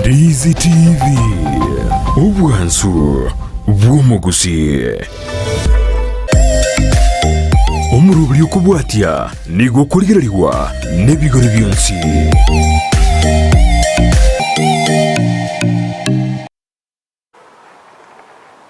Ndizi TV, obwansu bw'omogusii. Omoroberi okobwatia nigo okorigererigwa nebigori bionsi.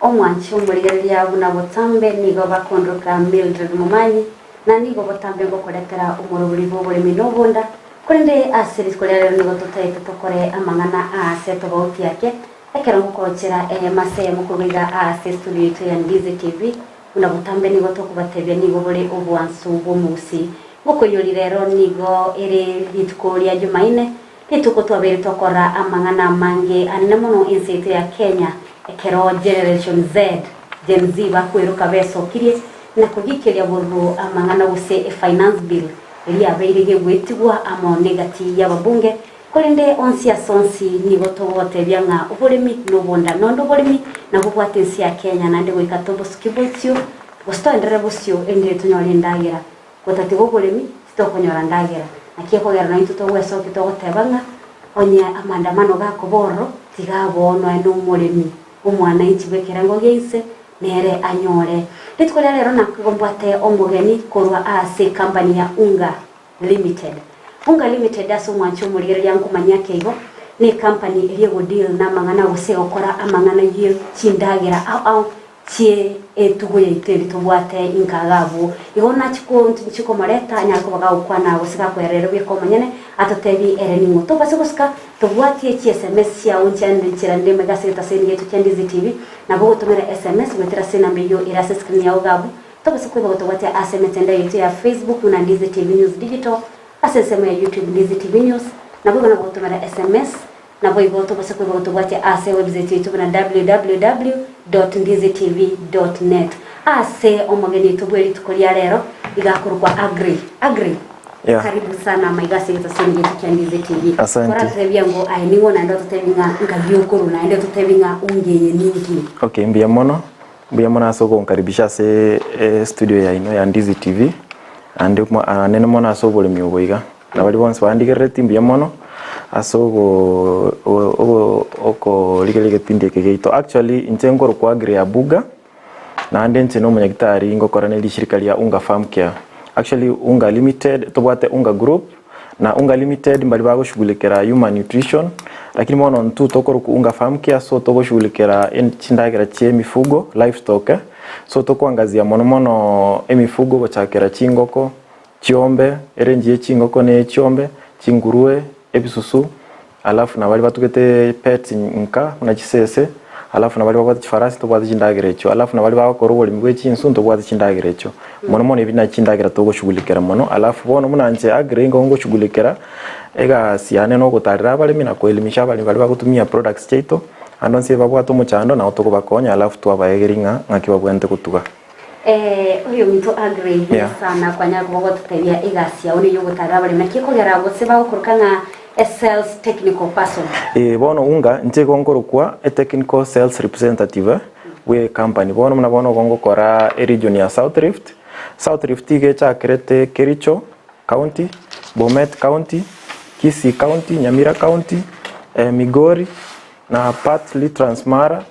Omwanchi omorigereria buna botambe nigo bakondoka Mildred Momanyi, na nigo botambe ngokoretera omorobori bw'oboremi na obonda, korende ase rituko ria rero nigo totaete tokore amang'ana aase tobauti ake, ekero ngokochera eyemo ase eyemo korwa iga aase estudio yaito ya Ndizi TV, buna botambe nigo tokobatebia nigo bore obwansu bw'omogusii. Ngokoinyori rero nigo ere rituko ria Jumaine, Rituko twabeire tokora amang'ana amange anene mono ense yaito ya Kenya ekero Generation Z, Gen Z bakweroka besokirie na kogikeria bororo amang'ana gose e Finance Bill eria yabeire gegwetigwa amo negati y'ababunge korende onsi ase onsi nigo togotebia ng'a oboremi nobonda nonde oboremi nabwo bwate ense ya Kenya naende goika tobosuki bosio gose toenderere bosio erinde tonyore endagera Gotatiga oboremi, titokonyora ndagera. Naki ekogera naintwe togwesokia togoteba ng'a onye amaandamano gakoba ororo, tiga abe oo noe nomoremi, omwananchi bw'ekerengo gia inse, nere anyore. Rituko ria rero nakoigo mbwate omogeni korwa ase ecompany ya Unga Limited. Unga Limited ase omwancho omorigereria nkomanyia ake igo, ne ecompany eria egodeal namang'ana gose egokora amang'ana ye chindagera ao ao Chie etugo yaito eria tobwate inka iga abwo. Igo nachie komoreta anyare koba gagokwana gose gakwerera ere bweka omonyene, atotebie ere ning'o. Tobase gosika tobwatie chi sms chiao nchiande nchera nde maiga ase egetaseni giaito kia Ndizi TV, nabo ogotomera sms goetera ase enamba eyio ere ase escreen yao iga abwo. Tobase koiba gotobwatia ase emetandao yaito ya Facebook buna Ndizi TV News Digital, ase ensemo ya YouTube Ndizi TV News, naboigo nabo ogotomera sms Naboigo tobase koigwa gotobwatia ase ewebsite yaito buna www dot ndizitv dot net. Ase omogeni oito bwe rituko ria rero iga akorokwa Aggrey. Aggrey, Yeah. karibu sana maiga ase egetaseni giaito kia Ndizi TV. Asante. Oratotebia ngo aye ning'o naende ototebie ng'a nkai okorwa naende ototebie ng'a unga eye ninki. Okay, mbuya mono, mbuya mono ase ogonkaribisha ase estudio yaino ya Ndizi TV, naende mo anene mono ase oboremi obo iga. Na baria bonsi bandigerereti mbuya mono ase okorigereria egepindi eke giaito. Actually inche nkorokwa Aggrey Abuga, naende inche na omonyagitari ngokora ne rishirika ria Unga Farm Care. Actually Unga Limited, tobwate Unga Group, na Unga Limited mbaria bagoshughulikera human nutrition, lakini bono intwe tokorokwa Unga Farm Care so togoshughulikera chindagera chia emifugo, livestock, so tokoangazia mono mono emifugo gochakera chingoko, Chiombe, erenji ye chingoko ne ye chiombe, chingurue, ebisusu, alafu na baria batugete pets nka buna chisese, alafu na baria babwate chifarasi ntobwate chindagera echio, alafu na baria bagokora oboremi bwe chinsu ntobwate chindagera echio. Mono mono ebi na chindagera togoshughulikera mono, alafu bono buna inche agri nigo ngoshughulikera egasi yane na ogotarera abaremi na koelimisha abaremi baria bagotumia products chiaito, ande onsi babwate omochando nabo tokobakonya alafu twabaegeria ng'a ng'aki babwenerete gotuga. Eh, oyominto Aggrey, buya Yeah. sana kwanyara koba gwatotebia egasi yao neye ogotarera abaremi. Naki ekogera gose bagokoroka ng'a a sales technical person. Eh, bono unga inche igo nkorokwa a technical sales representative eh, bwe company. Bono buna bono igo ngokora eregion ya South Rift. South Rift iga echakerete Kericho County, Bomet County, Kisii County, Nyamira County, eh, Migori, Na partly Transmara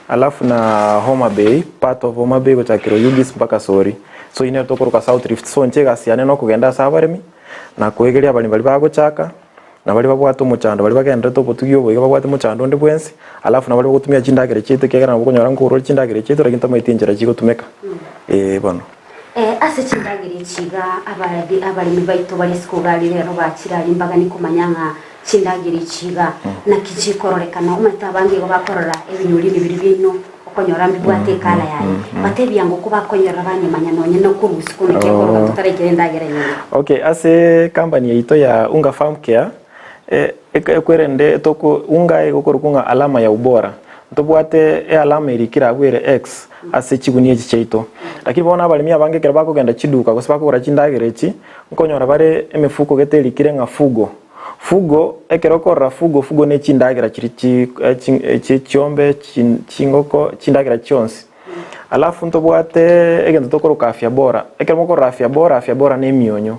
alafu na Homa Bay, part of Homa Bay gochakera Oyugis mpaka Sori. So eyio nero tokoroka South Rift. So inche egasi yane nokogenda ase abaremi na koegeria abaremi baria bagochaka na baria babwate omochando baria bagenderete obotugi obo iga babwate mochando onde bwensi alafu na baria bagotumia chindagera chiaito ekiagera nabo okonyora nkorwa ore chindagera chiaito lakini tomaeti enchera chigotumeka eh bono. Ase chindagera echi iga abaremi abaremi baito bare ase kogari rero bachire aria mbagani komanya ng'a Chindagera echi iga, naki chikororekana? Omanyete abange igo bakorora ebinyori biria biaino, okonyora mbibwate ekala yaye. Batebia ng'o kobakonyorora banyemanya nonye nokorusia kono gekoroka totaraikera endagera enyene. Okay, ase company yaito ya Unga Farm Care, e- eke- ekwerende toko unga egokorokwa ng'a alama ya ubora. Ntobwate ealama erikire abwo ere X ase chigunia echi chiaito. Lakini bono abaremi abange ekero bakogenda chiduka gose bakogora chindagera echi, nkonyora bare emefuko gete erikire ng'a fugo. Fugo, ekero okorora fugo, fugo ne chindagera chiria chi chi chie chiombe, chi chingoko, chindagera chionsi. Alafu ntobwate egento tokoroka afya bora, ekero mokorora afya bora, afya bora na emionyo.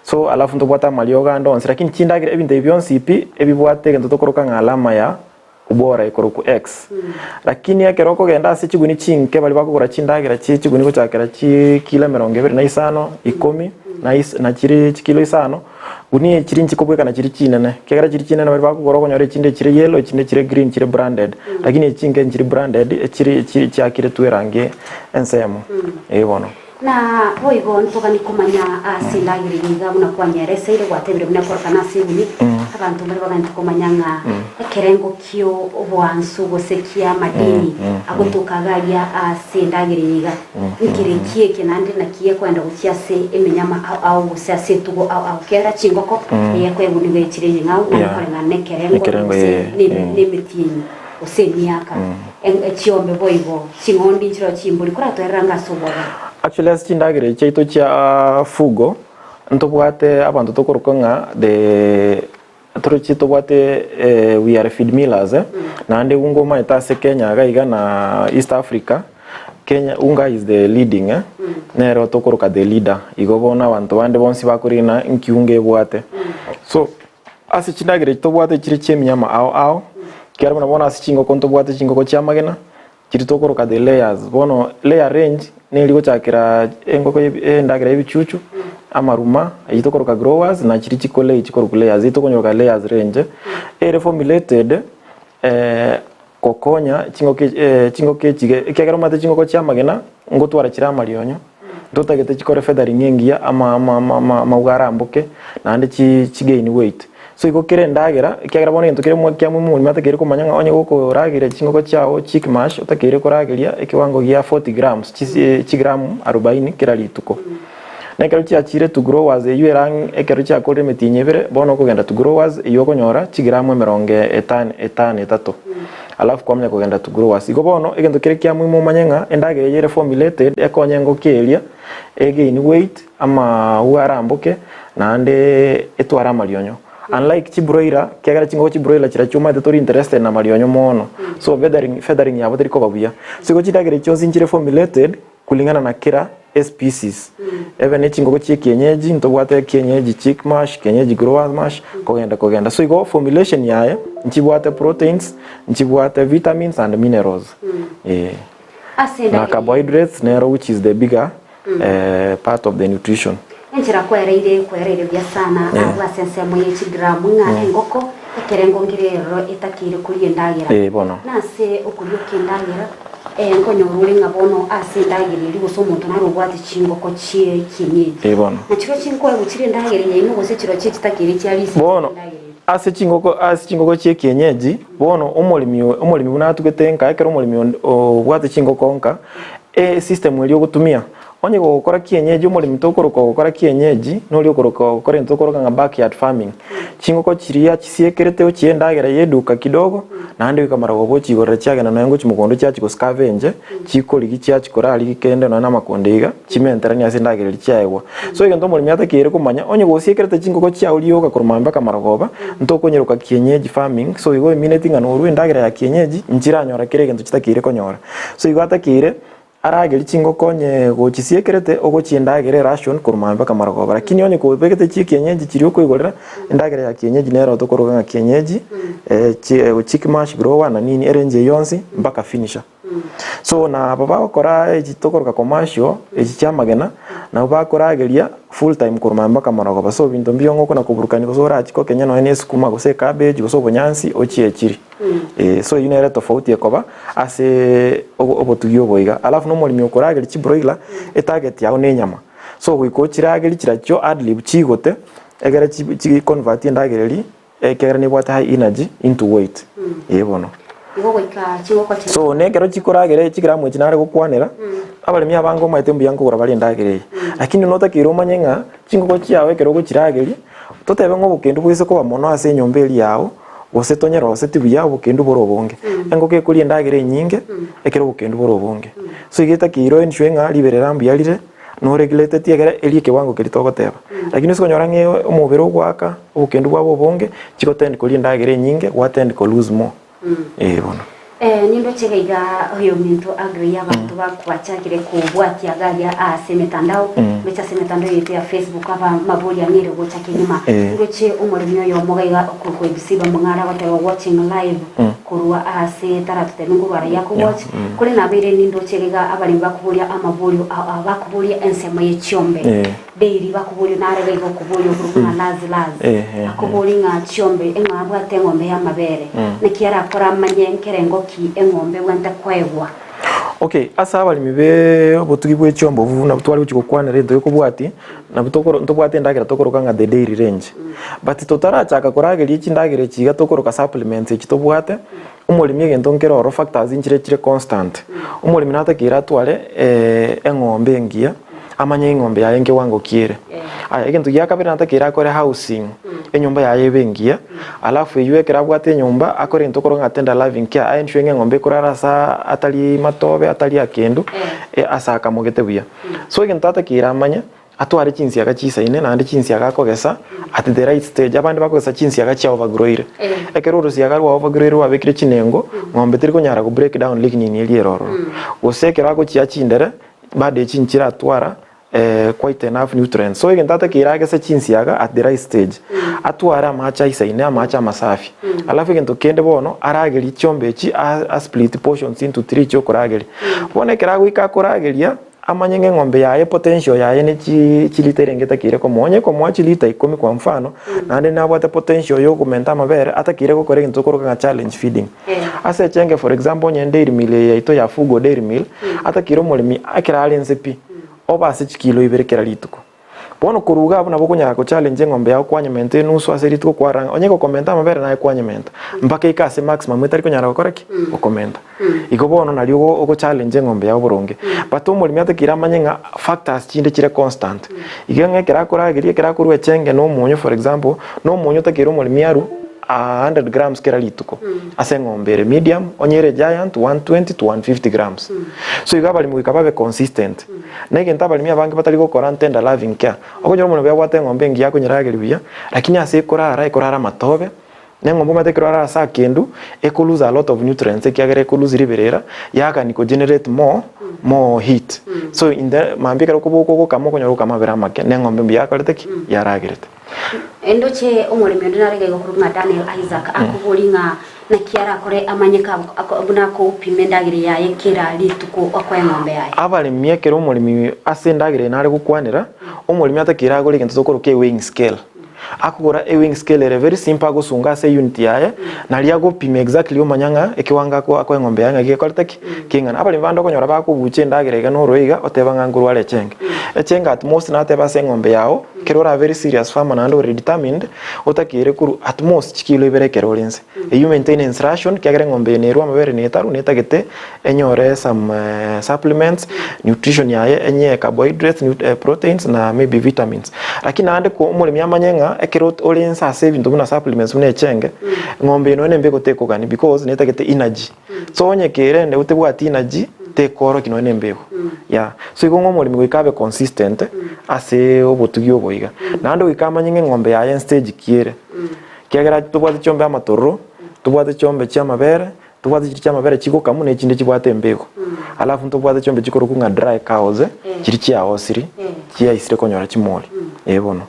So alafu ntobwate amariogo ande onsi lakini chindagera ebinto ebi bionsi pi ebibwate egento tokoroka ng'a alama ya ubora ekorokwa X. Lakini ekero okogenda ase chiguni chinke baria bakogora chindagera chie chiguni gochakera chikilo emerongo ebere na isano, ikomi, na is na chiri chikilo isano, gunia echi nchikobwekana chiri chinene, ekiagera chiri chinene baria bakogora okonyora echinde chire yellow echinde chire green chire branded, lakini echi chinke nchiri branded echiri chiri chiakiretwe erangi ensemo, eh bono. Na boigo ntoganie komanya ase endagera eye iga buna kwanyereseire, gwatebire buna ekorokana ase eguni, abanto mbare baganyete komanya ng'a ekerengo ki'oboansu gose ki'amadini agotoka iga aria ase endagera eye iga nkere ki eke naende naki gekoenda gochia ase emenyama ao ao gose ase etugo ao ao. Kera chingoko eyekoegwa nigo echire enyeng'ao naende koreng'ana nekerengo Ekerengo, gose eh, ne- eh. nemetienyi gose emiaka. Chiombe boigo, ching'ondi nchireo chimbori, koratoerera anga ase obwagare. Actually ase chindagera echi chiaito chia fugo, ntobwate abanto tokorokwa ng'a the torochi tobwate we are feed millers eh, naende unga omanyete ase Kenya iga iga na East Africa, Kenya unga is the leading eh, nero tokoroka the leader, igo bono abanto bande bonsi bakorina nki unga ebwate. So Ase chindagera echi tobwate chire chi'eminyama ao ao, ekiagera buna bono ase chingoko ntobwate chingoko chi'amagena, chiria tokoroka the layers. Bono layer range neri gochakera engoko ye endagera y'ebichuchu, amaruma, eyio tokoroka growers na chiria chikolay chikorokwa layers, eyio tokonyoroka layers range, ere formulated gokonya chingoko chingoko echi ekiagera omanyete chingoko chi'amagena ngotwara chire amarionyo. Ntotagete chikore feathering engiya ama ama ama ama amauga aramboke naende chi chigain weight. So igo kera endagera ekiagera bono egento kere mwa kia omoremi atakeire komanya ng'a onye gokorageria chingoko chiago chick mash otakeire korageria ekewango gia 40 grams chisi chigramu arubaini kera rituko. Na ekero chiachire to growers eywo erang ekero chiakorire emetienyi ebere bono okogenda to growers eywo okonyora chigramu emerongo etano etano etato. Alafu kwamanya kogenda to growers. Igo bono egento kere kia muhimu omanye ng'a endagera eye ere formulated ekonye engoko eria egain weight, amauga aramboke naende etware amarionyo. Unlike chibroiler ekiagera chingoko chibroiler chiria chiomanyete tori interested na amarionyo mono so feathering feathering yabo teri koba buya. So igo chindagera echi chionsi nchire formulated kulingana na kera especies. Ebe ne chingoko chie kienyeji, ntobwate kienyeji chick mash, kienyeji grower mash, kogenda kogenda. So igo formulation yaye nchibwate proteins, nchibwate vitamins and minerals. Eh. Ase Na endagera eye. carbohydrates nero which is the bigger eh, part of the nutrition. Enchera kwereire kwereire buya sana Yeah. abwo ase ensemo ye chigramu ng'a engoko ekerengo nkere eroro etakeire koria endagera. Eh, bono. Na ase okoria oka endagera Eh, nkonyora ore ng'a bono ase endagera eria gose omonto nare obwate chingoko chie kienyeji. Eh, bono. Na chirochio nkoegwa chire endagera eye ime gose chirochio echitakeire chia risi chire Bono endagera eria. ase chingoko ase chingoko chie kienyeji, bono omoremi oyo omoremi buna atugete nka ekero omoremi onde obwate chingoko nka, esystem eria ogotumia, onye gogokora kienyeji omoremi tokoroka ogokora kienyeji, noria okoroka ogokora egento tokoroka ng'a backyard farming. Chingoko chiria chisiekerete ochie endagera ya eduka kidogo, naende goika marogoba ochigorere chiagenda nonya ngochia mogondo chiachia goscavenge, chikorigia chiachia korarigia kende nonya na amakonde iga, chimenteranie ase endagera eria chiaegwa. So egento omoremi atakeire komanya, onye gosiekerete chingoko chiao rioka korwa mambia mpaka marogoba, ntokonyeroka kienyeji farming, so igo emineti ng'a norue endagera ya kienyeji, nchiranyora kera egento chitakeire konyora. So igo atakeire. Aragerie chingoko onye gochisiekerete ogochia endagera eration korwa mambia mpaka marogoba. Lakini onye kobegete chie kienyeji chiria okoigorera, endagera ya kienyeji nero tokoroka ng'a kienyeji, eh, chick mash grower na nini erange eyio yonsi mpaka finisher. So na aba bagokora echi tokoroka commercial, echi chia amagena, nabo bakorageria full time korwa mambia mpaka marogoba. So ebinto mbiongo okona koburukania gose orachie kokenye nonya na esukuma gose ecabbage gose obonyansi ochie echiri. Eh, so eyio nere tofauti ekoba ase obotugi obo iga. Alafu na omoremi okorageria chibroiler, etarget yao na enyama. So goika ochiragerie chirachio adlib chigote, egere chi chi convert endagera eria, ekiagera nebwate high energy into weight. Eh bono. Igo goika chingoko chiria. So na ekero chikoragera chigramu echi nare gokwanera, abaremi abange omanyete mbuya nkogora bare endagera eye. Lakini notakeire omanye ng'a chingoko chiao ekero ogochirageria, totebe ng'a obokendu boise koba mono ase enyomba eria yao, Gose tonyeroseti buya obokendu bore obonge. Engoko ekoria endagera enyinge ekero obokendu bore obonge. So iga etakeire oensure ng'a riberera mbuya rire, noregulateti egere erie ekewango keria togoteba. Lakini ase okonyora ng'a omobere ogoaka, obokendu bwaba obonge, chigotend koria endagera enyinge, gwatend ko lose more. Eeh bono. Nindoche iga iga oyominto agree abanto bakwachakire kobwatia garia ase emetandao, ndoche ase emetandao yaito ya Facebook aba mabori ang'eire gocha kegima. Ndoche omoremi oyomo iga iga okorokwa Ebisiba Mong'are agoteba watching live korwa ase taratotebie nkorwa aria akowatch, korende nabeire nindoche iga iga abaremi bakoboria amaborio ao ao bakoboria ensemo ye chiombe. Daily bakoboria nare iga iga okoboria okorokwa ng'a Laz Laz akoboria ng'a chiombe eng'o abwate eng'ombe y'amabere naki arakore amanye nkerengo ki eng'ombe ebwate koegwa. Okay, ase abaremi be obotugi bwe chiombe obwo buna tware gochia gokwanera egento gekobwatia, nabo tokoro ntobwate endagera tokoroka ng'a the dairy range. But totarachaka korageria chindagera echi iga tokoroka supplements echi tobwate, omoremi egento nkere ororo factors nchire chire constant. Omoremi natakeire atware eng'ombe engiya, amanye eng'ombe yaye nkewango ki ere. Aya egento gia kabere natakeire akore housing, enyomba yaye ebe engiya, alafu eywo ekero abwate enyomba akore egento okorwa ng'a tender loving care, a ensure ng'a eng'ombe ekorara asa atari matobe atari akendu, ase akamogete buya. So egento atakeire amanye, atware chinsiaga chisaine naende chinsiaga akogesa at the right stage, abande bakogesa chinsiaga chia overgrowire. Ekero orosiaga rwa overgrowire rwabekire chinengo, ng'ombe teri konyara go break down lignin eria ere ororo. Gose ekero agochia chindere, bado echi nchiratwara quite enough nutrients. So egento atakeire agese chinsiaga at the right stage, atware amache aisaine, amache amasafi. Alafu egento kende bono, aragerie chiombe echi a split portions into three chiokorageria. Bono ekero agoika akorageria, amanye ng'a eng'ombe yaye potential yaye ne chi chilita erenge etakeire komoa. Onye ekomoa chilita ikomi kwa mfano, naende nabwate potential ya okomenta amabere, atakeire gokora egento tokoroka ng'a challenge feeding. Ase echenge for example onye dairy meal eye yaito ya Fugo dairy meal, atakeire omoremi ekero are inse pi, obe ase chikilo ibere kera rituko. Bono korwa iga abwo nabo okonyara go challenge eng'ombe yao kwanyementa enusu ase rituko kwarora ng'a onye egokomenta amabere naye kwanyementa mpaka eike ase maximum etari konyara gokora ki? Gokomenta. Igo bono nario ogo ogo challenge eng'ombe yao boronge. But omoremi atakeire amanye ng'a factors chinde chire constant. Igo ng'a ekero akorageria ekero akorwa echenge na omonyo for example, na omonyo otakeire omoremi arwe 100 grams kera rituko ase eng'ombe ere medium, onye ere giant 120 to 150 grams. So igo abaremi goika babe consistent. Na egento abaremi abange batari gokora ntender loving care. Okonyora omonto obuya abwate eng'ombe engiya akonyerageria buya, lakini ase ekorara, ekorara amatobe, na eng'ombe omanyete ekero arare ase akendu, eko lose a lot of nutrients ekiagera eko lose riberera, yagani ko generate more, more heat. So in the mambia ekero okoboka ogokama okonyora ogokama amabere amake, na eng'ombe mbuya yakorete ki? Yaragerete. Ndoche omoremi onde nare iga korwa ng'a Daniel Isaac akoboria ng'a naki arakore amanye buna akopima endagera yaye kera rituko akoa eng'ombe yaye. Abaremi ekero omoremi ase endagera eye nare gokwanera, omoremi atakeire agore egento tokoroka e weighing scale. Akogora e weighing scale ere very simple agosunga ase eunit yaye, naria agopima exactly omanya ng'a ekewango akoa eng'ombe yaye ng'aki gekorete ki? Keng'ana. Abaremi bande okonyora bakobucha endagera iga noroe iga, oteba ng'a nkorware echenge. Echenge at most natebe ase eng'ombe yago, Ekero ora very serious farmer naende ore determined, otakeire korwa at most chikilo ibere ekero ore inse. Eyio maintenance ration ekiagera eng'ombe eye nerwa amabere netaru netagete enyore some supplements, nutrition yaye enyee carbohydrates, proteins na maybe vitamins. Lakini naende ko omoremi amanye ng'a ekero ore inse ase ebinto buna supplements buna echenge, eng'ombe eye nonye nembe egotekogani because netagete energy. So onye kerende otebwati energy tekoroki nonya nembego yeah. So igo ng'a omoremi goika abe consistent ase obotugi obo iga. Naende goika amanye ng'a eng'ombe yaye nstage ki ere. Ekiagera tobwate chiombe amatororo, tobwate chiombe chia amabere, tobwate chiria chia amabere chigokamwa na echinde chibwate embego. Alafu ntobwate chiombe chikorokwa ng'a dry cows, chiria chiaosiri, chiaisire konyora chimori, eh bono.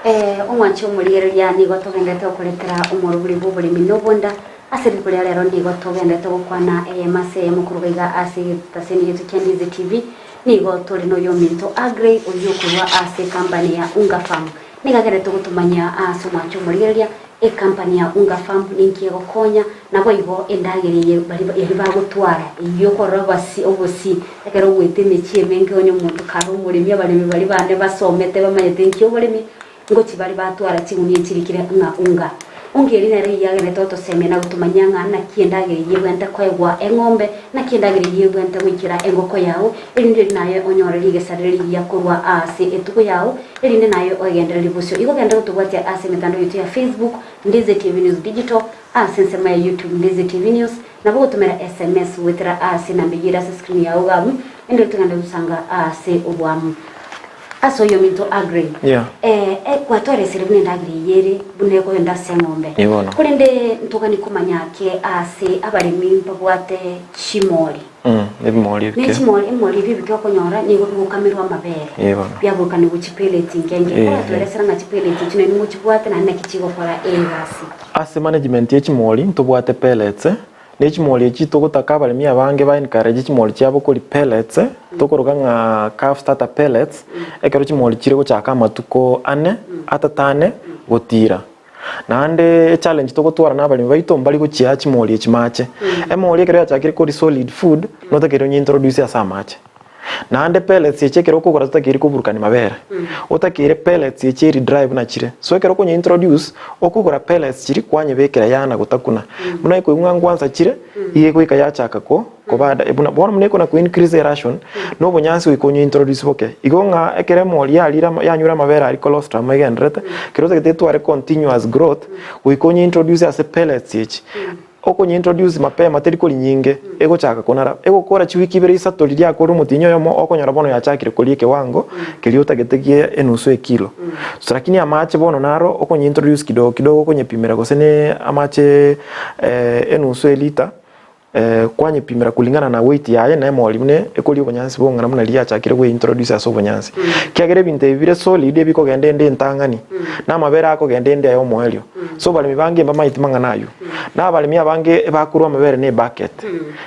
Ee, omwanche omorigereria, nigo togenderete gokoretera omorobori bw'oboremi na obonda. Ase rituko ria rero nigo togenderete gokwana eyemo ase eyemo korwa iga ase egetaseni giaito kia Ndizi TV. Nigo tore noyominto Aggrey oyio okorwa ase ekampani ya Unga Farm. Nigo agenderete gotomanyia ase omwanche omorigereria ekampani ya Unga Farm ninki egokonya, naboigo endagera eye baria eria bagotwara eyio okorora obasi obosi ekero ogoeta emechie emenge onye omonto kare omoremi abaremi baria bande basomete bamanyete nki oboremi ngochi bare batwara chigunia chirikire ng'a unga. Unga eria nere eyio yagenderete gotosemia na gotomanyia ng'a naki endagera eyio ebwenerete koegwa eng'ombe, naki endagera eyio ebwenerete goikera engoko yao, erinde riria naye onyore rigesa rire rigiya korwa ase etugo yao, erinde naye oegendererie bosio. Igo genda gotobwatia ase emetandao yaito ya Facebook, Ndizi TV News Digital, ase ensemo ya YouTube, Ndizi TV News, nabo ogotomera SMS goetera ase enamba eyio ere ase screen yao iga abwo, ende togende gosanga ase obwamu. Ase oyominto Aggrey, Yeah. eh, eh, gwatwaresire buna endagera eye ere buna ekogenda ase eng'ombe. Ee bono. Korende ntogani komanya ake ase abaremi mbabwate chimori. Mm, ebimori Ne ebike. chimori, emori ebi ebike okonyora nigo bigokamerwa amabere. Ee bono. Biabokanigwa chipeleti nke nke. Ee, Oratweresera ng'a chipeleti echi naende mochibwate naende naki chigokora egasi. Ase management ye chimori ntobwate pellets, ne chimori echi togotaka abaremi abange ba encourage chimori chiabo kori pellets, tokoroka ng'a calf starter pellets, ekero chimori chire gochaka amatuko ane, atato ane, gotira. Naende echallenge togotwara na abaremi baito mbari gochiaa chimori echi mache. Emori ekero yachakire kori solid food, notakeire onye introduce ase amache. Naende pellets echi ekero okogora totakeire koburukania mabere, otakeire pellets echi eri dry buna chire. So ekero okonya introduce, okogora pellets chiria kwanyebekera yana gotakuna. Buna ekoigwa ng'a ngwansa chire, iga egoika yachaka ko koba buna bono buna ekona ko increase eration, na obonyansi goika onye introduce boke. Igo ng'a ekero emori yarire ama yanyure amabere aria colostrum egendererete, ekero otagete etware continuous growth, goika onye introduce ase pellets echi. Okonye introduce mapema teri kori nyinge, egochaka konara. Egokora chiwiki ibere isato riria akore omotienyi oyomo okonyora bono yachakire koria ekewango keria otagete gie enusu ekilo. So lakini amache bono naro okonye introduce kidogo kidogo okonyepimera gose ne amache enusu elita kwanyepimera kulingana na weight yaye na emori buna ekoria obonyansi bong'ana buna riria yachakire gwe introduce ase obonyansi. Ekiagera ebinto ebi bire solid ebikogenda ende entang'ani na amabere akogenda ende aye omoerio. So abaremi bange mbamaeti mang'ana aywo. Na abaremi abange ebakorwa amabere ne ebucket.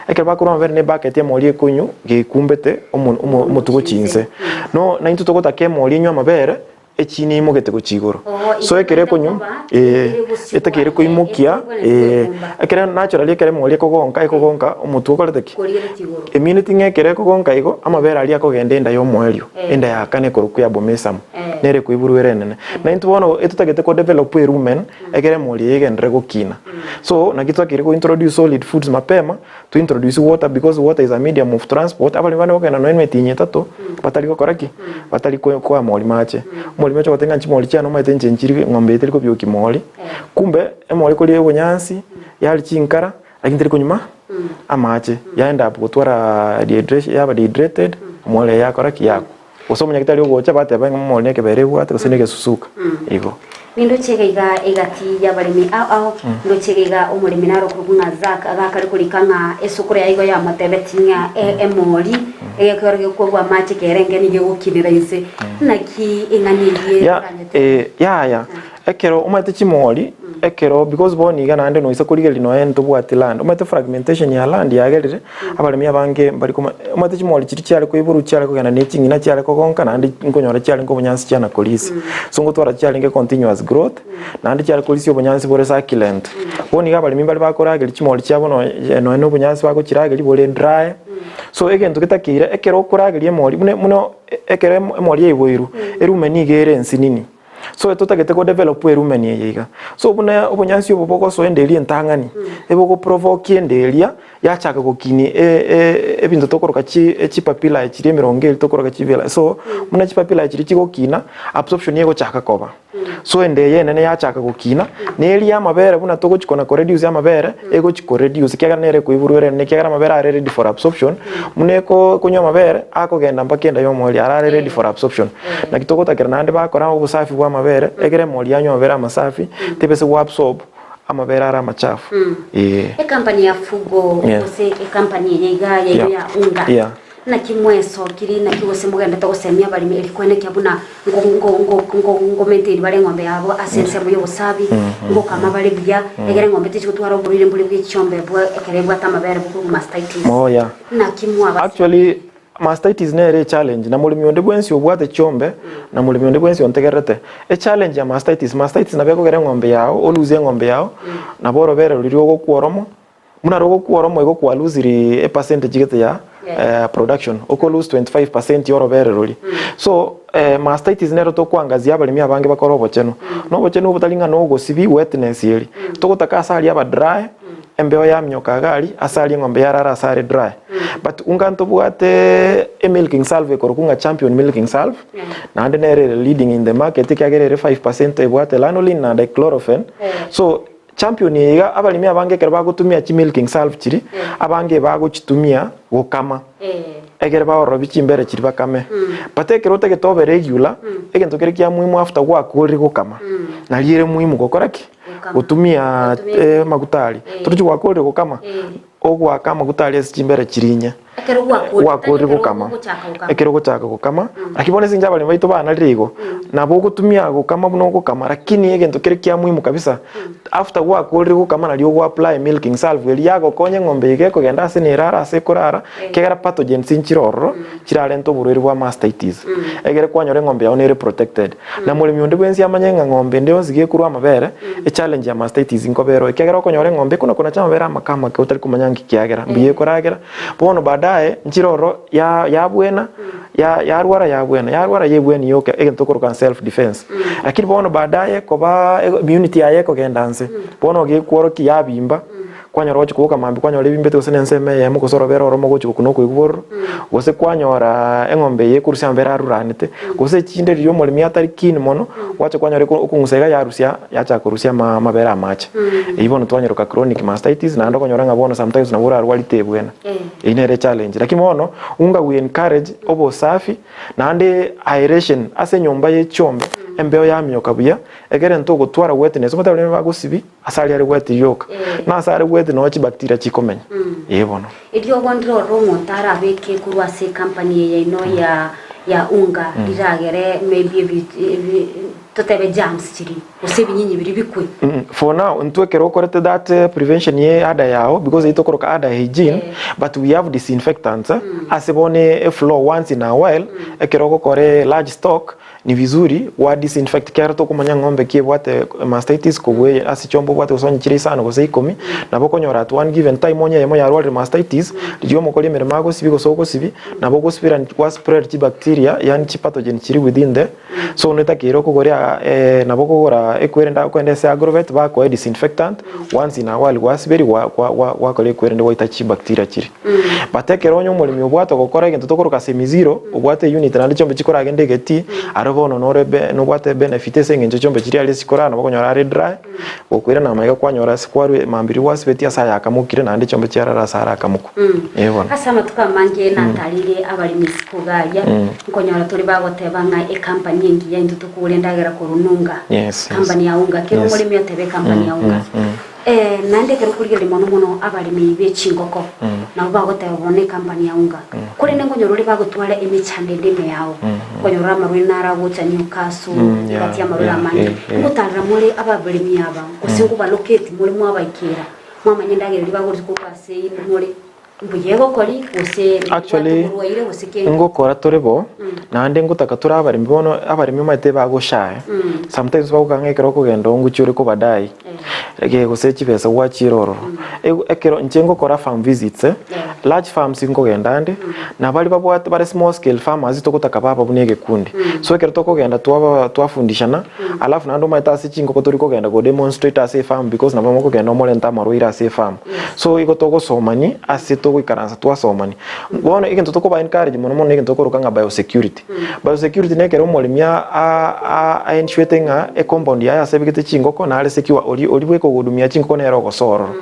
Ekero bakorwa amabere ne ebucket emori ekonywa gekumbete omo omo omotugo chinse. No naintwe togotaka emori enywe amabere echini eimogete gochia igoro. Oo, So ekero ekonywa koba, eh, ere bosio etakeire bwaye, koimokia ekobwenerete eh, gokumba. ekero naturally ekero emori ekogonka ekogonka omotwe okorete ki? Korigeretie igoro. Emineti ng'a ekero ekogonka igo, amabere aria akogenda enda y'omoerio, Eh. enda ya kane ekorokwa abomasum, Eh. nere ekoiborwa ere enene. Na intwe bono etotagete ko develop erumen, Ekero emori eye egenderere gokina. So naki twakeire ko introduce solid foods mapema, to introduce water because water is a medium of transport, abaremi bande bakogenda nonya emetienyi etato batari gokora ki? Batari ko koa mori mache. Omoremi oche goteba ng'a chimori chiane omanyete inche nchiri eng'ombe eye teri kobiokia mori, kumbe emori koria obonyansi, yari chinkara, lakini teri konywa ma amache, ya end up gotwara dehydration yaba dehydrated, omori eye yakora ki? Yakwa. Gose omonyagitari ogocha bateba ng'a omori nekebere ebwate gose negesusuka igo. Nindoche iga iga egati y'abaremi ao ao, ndoche iga iga omoremi naro okorokwa ng'a Zack agakare korika ng'a esukuru yaye igo yamotebeti ng'a e- emori egekero gekorwa amache kerenge nigo egokinera inse. Naki eng'ana eyio Ya eranyete? eh, yaya ekero omanyete chimori ekero because bono iga naende noise korigereria nonya ntobwati land omanyete fragmentation ya land yagerire abaremi abange mbari koma omanyete chimori chiria chiare koiborwa chiare kogenda ne ching'ina chiare kogonka naende nkonyora chiarenge obonyansi chiana korisia so ngotwara chiarenge continuous growth naende chiare korisia obonyansi bore succulent. Bono iga abaremi mbare bakorageria chimori chiabo nonya nonya na obonyansi bagochirageria bore dry so egento getakeire ekero okorageria emori buna buna ekero emori yaiboirwe erume nigo ere ensinini. So totagete ko develop erumen eye iga. So buna obonyansi obo bogosoa ende eria entang'ani, ebogoprovoke ende eria yachaka gokinia e- e- ebinto tokoroka chi chipapillae chiria emerongo eria tokoroka chivilla. So buna chipapillae chiria chigokina, absorption egochaka koba. So ende eye enene yachaka gokina, na eria amabere buna togochi kona koreduce amabere, egochi koreduce ekiagera nere ekoiborwa ere enene ekiagera amabere are ready for absorption, buna eko ekonywa amabere, akogenda mpaka enda ya omoerio arare ready for absorption. Naki togotakera naende bakora obosafi bwa amabere, egere emori yanywe amabere amasafi, tebese go absorb amabere are amachafu. Eeh. Ekampani ya Fugo Yeah. gose ekampani eye iga yaino Yeah. ya unga Yeah. naki mwesokiri naki gose mogendete gosemia abaremi eri kwenekia buna ngo- ngo- ngo- ngo- ngomenteri bare eng'ombe yabo ase ensemo y'obosabi ngokama bare buya egere eng'ombe tichigotwara oborwaire mbore bwe chiombe bwa ekero ebwate amabere bokorwa mastitis Moya. naki mwabase Actually Mastitis nere echallenge na moremi onde bwensi obwate chiombe na moremi onde bwensi ontegererete. Echallenge ya mastitis, mastitis nabo ekogera eng'ombe yao oluse eng'ombe yao nabo orobere roria rogokwa oromo, buna rogokwa oromo igo kwalusiri epercentage gete ya production, oko lose 25% ya orobere roria. So mastitis nero tokoangazia abaremi abange bakore obochenu, na obochenu obo tari ng'a nogosibi wetness eria, togotaka ase aria aba dry. Embeo yaminyoka iga aria, ase aria eng'ombe yarara ase are dry. But unga ntobwate emilking salve ekorokwa ng'a champion milking salve, naende nere ere leading in the market ekiagera ere 5% ebwate lanolin na dichlorofen. So champion eye iga abaremi abange ekero bagotumia chimilking salve chiria, abange bagochitumia gokama. Egere baororobie chimbere chiria bakame. But ekero otagete obe regular, egento keria kia muhimu after gwakorire gokama, nario ere muhimu gokora ki? Gokama. Gotumia Gotumia eh, amaguta aria. Eh. Torochi gwakorire gokama, Eh. ogoaka amaguta aria ase chimbere chiria inye. Ekero gwakorire, Gwakorire tari ekero gokama. ogochaka gokama. Ekero ogochaka gokama, lakini bono ase eng'encho abaremi baito banarire igo, nabo ogotumia gokama buna ogokama, lakini egento kere kia muhimu kabisa, After gwakorire gokama nario ogo apply milking salve eria yagokonya eng'ombe iga ekogenda ase nerara ase ekorara ekiagera pathogens nchire ororo chirarente oborwaire bwa mastitis. Egere kwanyora eng'ombe yao nere protected. Na moremi onde bwensi amanye ng'a ng'ombe ende yonsi gekorwa amabere echallenge ya mastitis nkoba ero ekiagera okonyora eng'ombe ekona konacha amabere amake amake otari komanya nki kiagera mbuya ekoragera bono baadaye nchire ororo ya yabwena ya yarwara yabwena yarwara yebweni yoka egento tokoroka self defense lakini bono baadaye koba immunity yaye ekogenda nse bono gekworokia yabimba kwanyora gochi koboka mambia kwanyora ebimbete gose na ensemo eyemo gose orobere oromo gochi gokuna okoigwa bororo gose kwanyora eng'ombe eye ekorusia amabere aruranete gose echinde riria omoremi atari keen mono gwacha kwanyora eko okong'usa iga yarusia yachaka korusia ama amabere amache. Eywo bono twanyeroka chronic mastitis naende okonyora ng'a bono sometimes nabo orarwari tebwena. Eyio nere echallenge. Lakini bono, unga we encourage obosafi naende aeration ase enyomba ye chiombe, embeo yamioka buya, ekere ntogotwara wetness, omanyete abaremi bagosibi ase aria are wet rioka, na ase are wet noo chibacteria chikomenya, eh bono. Eriogo ndire ororo omonto arabeke korwa ase ecompany eye yaino ya ya unga riragere maybe ebi ebi totebe germs chiria. Gose ebinyinyi biria bikwe. For now intwe ekero okorete that prevention ye ada yao because eyio tokoroka ada hygiene but we have disinfectants ase bono e floor once in a while ekero ogokora e large stock ni vizuri wa disinfect ekiagera tokomanya ng'ombe ki ebwate mastitis kobua eye ase chiombe obwate gose onye chire isano gose ikomi nabo okonyora at one given time onye eyemo yarwarire mastitis riria omokori emeremo agosibia gose ogosibia nabo ogosibera gwa spread chibacteria yaani chipathogen chiri within the So netakeire okogoria eh, nabo okogora ekwerende okogenda ase agrovet bakoe disinfectant once in a while gwasiberia gwa gwa gwa gwakora ekwerende gwaita chibacteria chiria. But ekero onye omoremi obwate ogokora egento tokoroka semi zero, obwate eunit naende chiombe chikoragenda egetii, aria bono nore be nobwate benefit ase eng'encho chiombe chiria aria chikorara nabo okonyora are dry, gokoirana amaiga kwanyora ase kwarwa mambia riria gwasibetie ase ayakamokire naende chiombe chiarara ase arakamokwa. Eh bono. Ase amatuko amange natarire abaremi isiko iga aria, nkonyora tore bagoteba ng'a ecompany engiya intwe tokogora endagera korwa Nunga, Yes, yes. company ya Unga, kera Yes. omoremi oteba ecompany ya Unga. Eh, naende ekero okorigereria mono mono abaremi be chingoko, nabo bagoteba bono ecompany ya Unga. Korende nkonyora ore bagotwara emechando ende ime yao, nkonyora amarwaire naro agocha Newcastle, Mm, yeah, egati y'amarwaire yeah, amange. eh, eh. Ngotarera more abaremi aba, gose nkobaloketi more mwabaikera, Mwamanya endagera eria bagorire korwa ase inwe more mbuya egokori, gose Actually, mbwate oborwaire, gose kende. ngokora tore bo, naende ngotaka tore abaremi bono abaremi omanyete bagoshaya, sometimes bagokanga ng'a ekero okogenda oo ngochia ore kobadai, ege gose chibesa gwachire ororo. Ego ekero inche ngokora farm visits eh, large farms nkogenda ande, na baria babwate bare small scale farmers togotaka baba buna egekundi. So ekero tokogenda twaba twafundishana, Alafu naende omanyete ase chingoko tori kogenda go demonstrate ase efarm because nabo mokogenda omorente amarwaire ase efarm. So igo togosomani ase togoikaransa twasomani. Bono egento tokoba encourage mono mono egento tokoroka ng'a biosecurity. Biosecurity nekero omoremi a a ensurete ng'a ecompound yaye ase abegete chingoko nare secure oria oria bweka ogohudumia chingoko nere ogosoa ororo.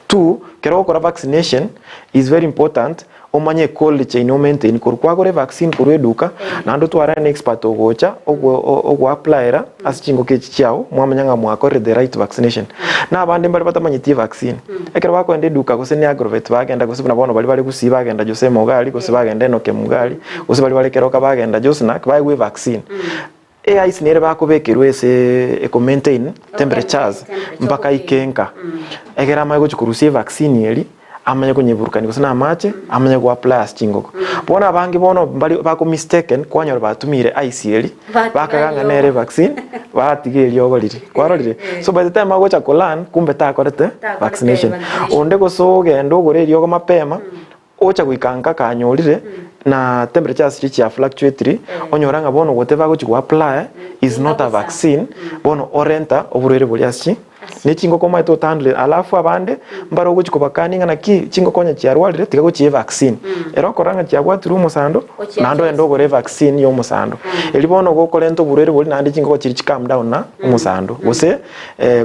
Two, kero ogokora vaccination is very important. Omanye ecold chain o maintain korwa kwagora evaccine korwa eduka naende otware an expert ogocha ogoapplyera ase chingoko echi chiao mwamanya ng'a mwakorire the right vaccination. Na abande mbare batamanyeti evaccine ekero bakoenda eduka gose ne agrovet bagenda gose buna bono baria bare gusii bagenda Jose Mogari gose bagenda Enock Mugari gose baria bare Keroka bagenda Josnack baegwe evaccine. Eice nere bakobekerwa ase eko maintain temperatures mpaka aike nka. Ekero amanye gochia korusia evaccine eria, amanye konyeburukania gose na amache, amanye go apply ase chingoko. Bono abange bono mbari bako mistaken kwanyora batumire ice eria, bakaga ng'a nere evaccine, batiga eriogo riria. Kwarorire? So by the time agocha ko learn, kumbe takorete vaccination. Onde gose ogende ogore eriogo mapema, Ocha goika nka kanyorire na temperatures chiria chia fluctuatiri, onyora ng'a bono whatever agochi go apply is not a vaccine, bono orenta oborwaire boria ase chi ne chingoko omanyete otahandle alafu abande mbare ogochi kobakania ng'a naki chingoko onye chiarwarire tiga gochia evaccine. Ere okorora ng'a chiabwatirwe omosando naende ogende ogore evaccine ya omosando. Erio bono gokorenta oborwaire boria naende chingoko chiria chi calm down na omosando gose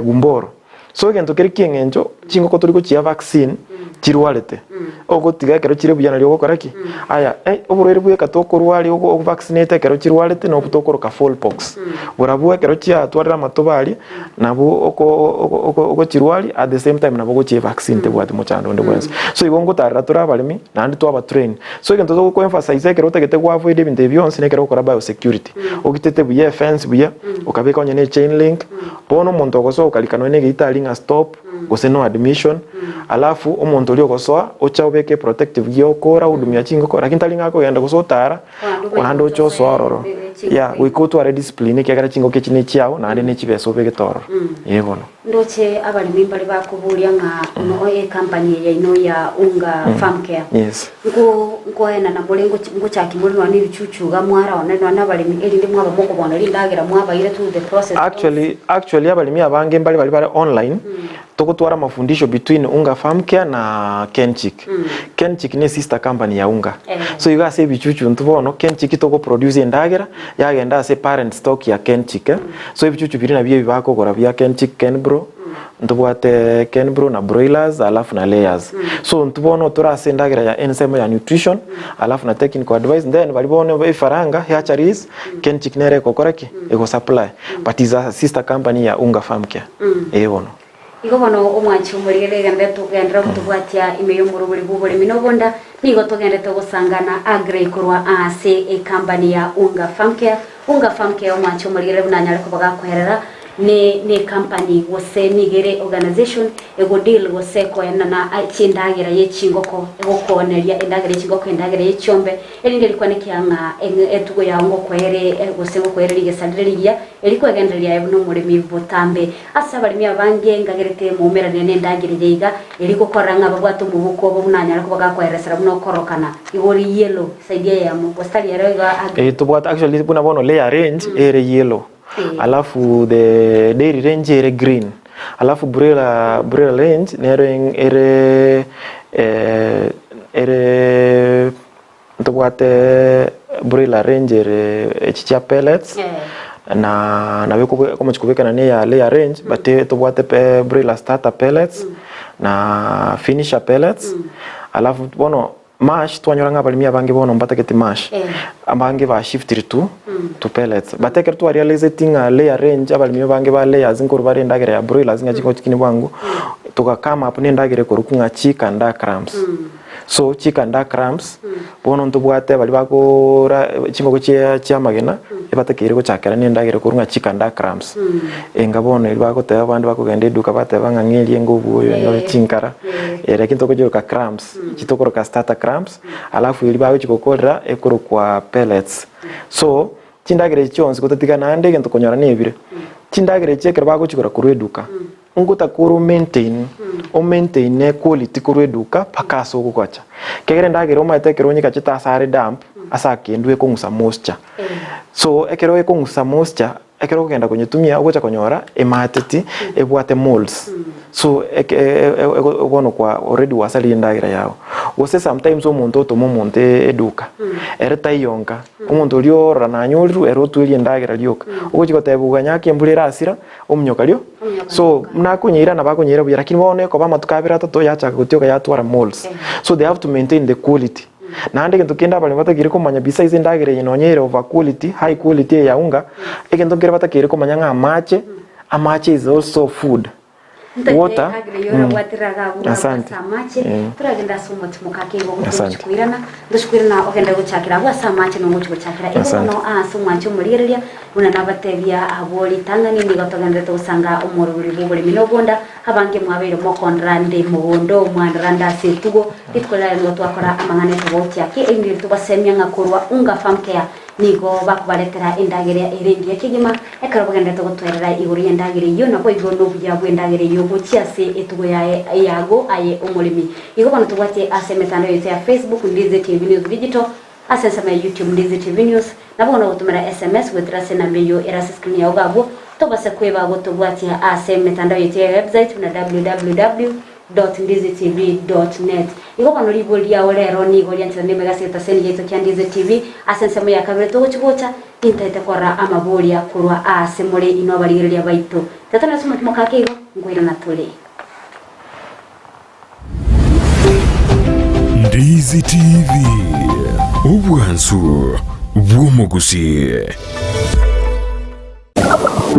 gumboro. So egento kere kieng'encho chingoko tori gochia vaccine. Chirwarete. Ogotiga ekero chire buya nario ogokora ki? Aya, eh, oborwaire bweka tokorwaria ogo ovaccinate ekero chirwarete nobwo tokoroka fowl pox. Borabwo ekero chiatwarire amatobe aria, nabo oko oko oko ogochirwaria at the same time nabo ogochie vaccine tebwati mochando onde bwensi. So igo ngotarera tore abaremi, naende twaba train. So egento togoko emphasize ekero otagete go avoid ebinto ebi bionsi nekero ogokora biosecurity. Ogitete buya efence buya, okabeka onye ne echain link, bono omonto ogosoa okarika nonye na egeita aria ng'a stop, gose no admission, alafu omonto oria ogosoa ocha obeke eprotective gear okora ohudumia chingoko lakini tari ng'a akogenda gose otara naende oche osoe ororo yeah goika otware discipline ekiagera chingoko echi nechiao naende ne chibesa obegete ororo eh bono. Ndoche abaremi mbare bakoboria ng'a no ecompany eye yaino ya Unga Farm Care Yes. nko nkoenana more ngochi ngochaki more nonya na ebichuchu iga mwaraona nonya na abaremi erinde mwaba mokobona rindagera mwabaire through the process yonsi. Actually actually abaremi abange mbare baria bare online togotwara amafundisho between Unga Farm Care na Kenchic. Kenchic ne sister company ya Unga. Eh. So igo ase ebichuchu intwe bono Kenchic togoproduce endagera yagenda ase parent stock ya Kenchic eh. So ebichuchu biria nabio ebi bakogora bia Kenchic Kenbro Ntobwate Kenbro na broilers alafu na layers. So intwe bono tore ase endagera ya ensemo ya nutrition alafu na technical advice then baria bono ebifaranga hatcheries Kenchic nere egokora ki? Ego supply but is a sister company ya Unga Farm Care. Ee bono. Igo bono omwanchi omorigereria egende togenderere gotobwatia ime y'omorobori bw'oboremi na obonda, nigo togenderete gosangana Aggrey korwa aase ecompany ya Unga Farm Care. Unga Farm Care omwanchi omorigereria buna anyare koba gakoerera ne ne company gose nigo ere organization ego deal gose koenana chindagera ye chingoko egokooneria endagera ye chingoko endagera ye chiombe erinde rikwane kia ng'a etugo yao ngokoere gose ngokoere rigesa rire rigiya eri kwegendereria aye buna omoremi botambe. Ase abaremi abange ngagerete moumerane nendagera eye iga eri gokora ng'a babwate omobuko obo buna anyare koba gakoeresera buna okorokana igo ore yellow side eyemo gose tari ero iga age. Eh tobwate actually buna bono layer range ere yellow Eh. alafu the dairy range ere green alafu broiler broiler range nero eng ere eh ere ntobwate broiler range ere echi chia pellets Eh. na nabo ekobe ekomochi kobekana na eya layer range but tobwate pe broiler starter pellets na finisher pellets alafu bono Mash twanyora ng'a abaremi abange bono mbatageti mash, Eh. abange ba shiftire to to pellets. But ekero twa realiseti ng'a layer range abaremi abange ba layers nkorwa bare endagera ya broilers ng'a chigochi kini bwango, toga come up na endagera ekorokwa ng'a chick and duck crumbs. So chick and duck crumbs, bono ntobwate baria bakora chingoko chia chia amagena, ebatakeire gochakera na endagera ekorwa ng'a chick and duck crumbs. Enga bono eria bagoteba abande bakogenda eduka bateba ng'a ng'eria enga obwoyo Eh. chinkara, Eh. lakini tokochiroka crumbs. Chitokoroka starter crumbs, alafu eria bagochi gokorera ekorokwa pellets. So, chindagera echi chionsi gotatiga naende egento konyora nebire, chindagera echi ekero bagochigora korwa eduka, ngotaka ore omaintain, omaintaine quality korwa eduka mpaka ase ogogacha. Ekiagera endagera omanyete ekero onyegachete ase are damp, ase akendwa ekong'usa moisture. So, ekero ekong'usa moisture. Ekero okogenda konyetumia ogocha konyora emateti ebwate molds so eke bono kwa already gwasaririe endagera yago. Gose sometimes omonto otoma omonto eduka ere taiyonka, omonto oria orora nanyorirwe ere otwerie endagera rioka, ogochi goteba ganya ake embura erasira omonyoka rio so buna akonyeira nabo akonyeira buya lakini bono ekoba amatuko abere atato yachaka gotioka yatwara molds so they have to maintain the quality. Naende egento kende abaremi batakeire komanya besides endagera eye nonye ere over quality, high quality eye ya unga, egento nkere batakeire komanya ng'a amache, amache is also food. Ntaete Water, agre yo orabwatire iga abwo Asante. ase amache Eh. toragende ase omotimoka ake igo Asante. togochi koirana ntochi koirana ogende gochakera abwo ase amache nongochi gochakera igo Asante. bono ase omwancho omorigereria buna nabatebia abwo ritang'ani nigo togenderete gosanga omorobori bw'oboremi na obonda Abange mwabeire mokondora nde mogondo, mwandora nde ase etugo. Rituko riaye nigo twakora amang'ana etobauti ake, erinde tobasemia ng'a korwa Unga Farm Care nigo bakobaretera endagera ere engiya kegima, ekero bagenderete gotwerera igoro y'endagera eyio, naboigo nobuya bw'endagera eyio gochia ase etugo yaye yago aye omoremi. Igo bono tobwatie ase emetandao yaito ya Facebook, Ndizi TV News Digital, Ase ensemo ya YouTube Ndizi TV News, nabo bono ogotomera SMS goetera ase enamba eyio ere ase screen yao iga abwo, tobase kweba gotobwatia ase emetandao yaito ya website buna www.ndizitv.net. Igo bono ribori riao rero nigo rianchera nemega ase egetaseni giaito kia Ndizi TV ase ensemo ya kabere togochi gocha nintaete korora amaboria korwa aase more inwe abarigereria baito. Tata nase omotimoka ake igo, nkoirana tore. Ndizi TV, obwansu bw'omogusii.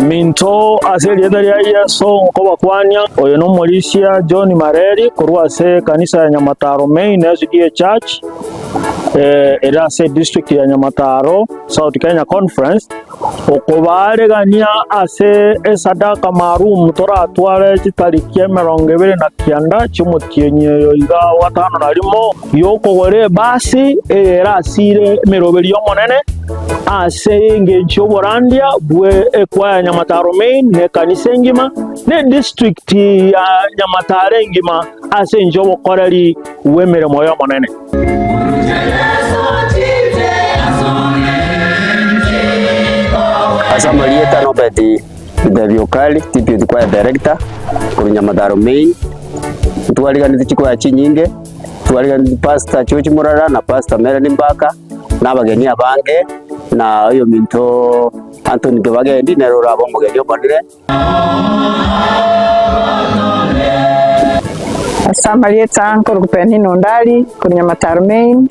Minto ase erieta ria Yeso nkobakwania, oyo nomorisia John Mareri korwa ase ekanisa ya Nyamataro Main SDA Church ere ase edistrict ya Nyamataro South Kenya Conference, okobaaregania ase esadaka maalum toratware chitariki 29 chi'omotienyi oyo iga o gatano na rimo, y'okogora ebasi eye erasire emeroberio y'Omonene ase engencho y'oborandia bwe ekwaya ya Nyamataro Main na ekanisa engima, na edistrict ya Nyamataro engima ase engencho y'obokoreri bw'emeremo y'Omonene. Ase amarieta Norbert Githabi Okari, Deputy Choir Director korwa Nyamataro Main, ntwariganeti chikwaya chinyinge, twariganeti Pastor George Murara na Pastor Melanie Mbaka, na abageni abange, na oyominto Anthony Kibagendi nere orabe omogeni omonene. Ase amarieta nkorokwa Penina Ondari korwa Nyamataro Main,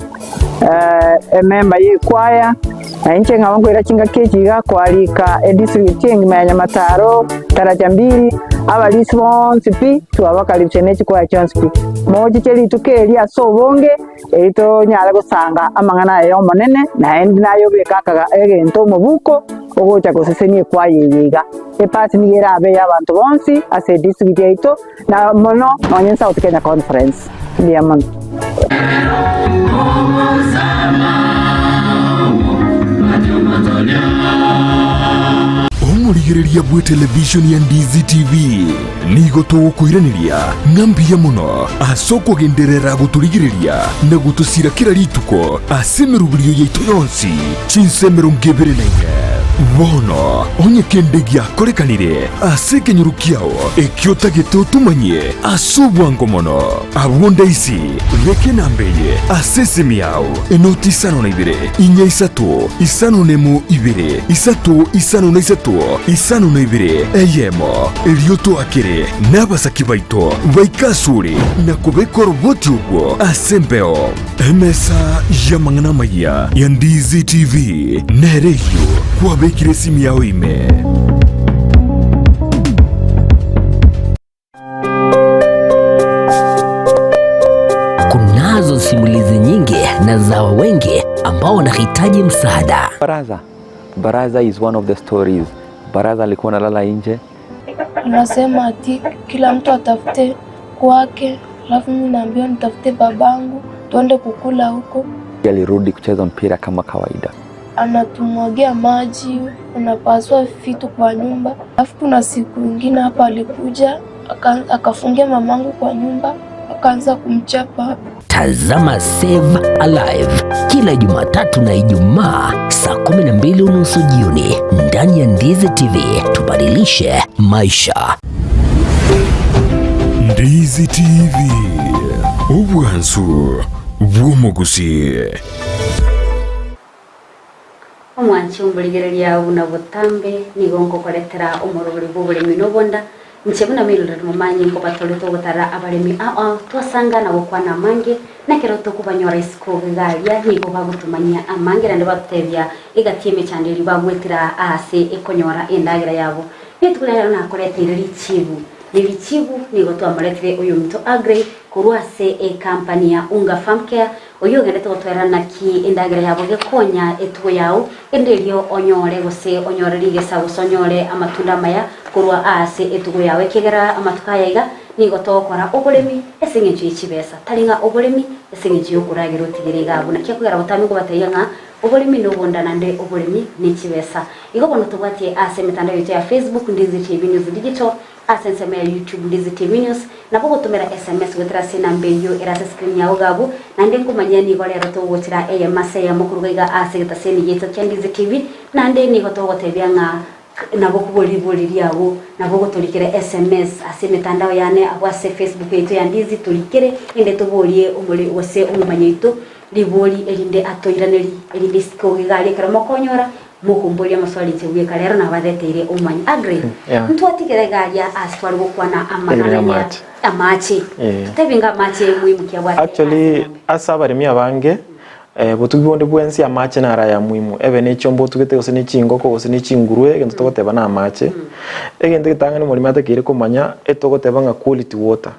ememba ye ekwaya, na inche nkaba nkoira chingaki echi iga kwarika edistrict engima ya Nyamataro, daraja mbili, abarisi bonsi pi twabakaribisha ne chikwaya chionsi pi. Mochiche rituko eri ase obonge, eri tonyare gosanga amang'ana aya y'Omonene, naende naye obeke akaga egento omobuko ogocha gosesenia ekwaya eye iga. Epasi nigo erabe ey'abanto bonsi ase edistrict yaito, na mono nonye South Kenya Conference. Mbuya mono. Omorigereria bw'etelevishoni ya Ndizi TV nigo togokoiraneria ng'a mbuya mono ase okogenderera gotorigereria na gotosira kera rituko ase emeroberio yaito yonsi chinsa 24. Bono onye kende giakorekanire ase ekenyoro kiao ekio otagete otomanyie ase obwango mono, abwo ndaisi beka enamba eye ase esimi yao, enoti 52 4 3 5 1 2 3 5 3 52 eyemo, erio toakere nabasaki baito baike asore na kobeka oroboti orwo ase embeo. Emesa y'amang'ana amayia ya Ndizi TV nere eyio kwabekire esimi yao ime. Kunazo simulizi nyingi na za wengi ambao wanahitaji msaada. Baraza. Baraza is one of the stories. Baraza alikuwa analala nje. Anasema ati kila mtu atafute kwake, alafu mimi naambiwa nitafute babangu tuende kukula huko. Alirudi kucheza mpira kama kawaida. Anatumwagia maji, unapasua vitu kwa nyumba. Alafu kuna siku ingine hapa alikuja akafungia mamangu kwa nyumba akaanza kumchapa. Tazama Save Alive kila Jumatatu na Ijumaa saa 12:30 jioni ndani ya Ndizi TV. Tubadilishe maisha. Ndizi TV, obwansu bw'omogusii. Omwanchi omorigereria buna botambe nigo nkokoretera omorobori bw'oboremi na obonda, inche buna Mildred Momanyi nkobatorete ogotara abaremi ao ao twasanga na gokwana amange, na ekero tokobanyora isiko iga aria nigo bagotomanyia amange naende batotebia egati y'emechando eria bagwetera aase ekonyora endagera yabo. Rituko riria rero nakoreteire richibu, ne richibu nigo twamoretire oyominto Aggrey korwa ase ecompany ya Unga Farm Care, Oyio ogenderete gotwerera naki endagera yabo gekonya etugo yao, erinde erio onyore gose onyore rigesa gose onyore amatunda amaya korwa aase etugo yao, ekiagera amatuko aya iga nigo togokora oboremi ase engencho ye chibesa, tari ng'a oboremi ase engencho y'okoragera otigere iga abwo. Naki ekogera botambe nkobatebia ng'a oboremi nobonda naende oboremi ne chibesa. Igo bono tobwatie ase emetandao yaito ya Facebook, Ndizi TV News Digital, Ase ensemo ya YouTube Ndizi TV News, nabo ogotomera SMS goetera ase enamba eyio ere ase screen yao iga abwo, naende nkomanyia nigo rero togochera eyemo ase eyemo koruga iga ase egetaseni giaito kia Ndizi TV, naende nigo togotebia ng'a nabo okobua ribori riago, nabo ogotorikera SMS ase emetandao yane abwo ase Facebook yaito ya Ndizi torikere erinde toborie omore gose omomanyi oito ribori erinde atoiraneri erinde isiko iga aria ekero mokonyora. Mokomboria amaswali inche bweka rero nabareteire omomanyi. Aggrey, Yeah. ntwatigera iga aria ase tware gokwana Igoro ya amang'ana ya amache. amache. Eh. Totebi ng'a amache muhimu ki abwate ase Actually eng'ombe. ase abaremi abange eh, botugi bonde bwensi amache naro aya muhimu ebe ne chiombe otugete gose ne chingoko gose ne chingurue egento togoteba na amache. Egento egetang'ani omoremi atakeire komanya etogoteba ng'a quality water.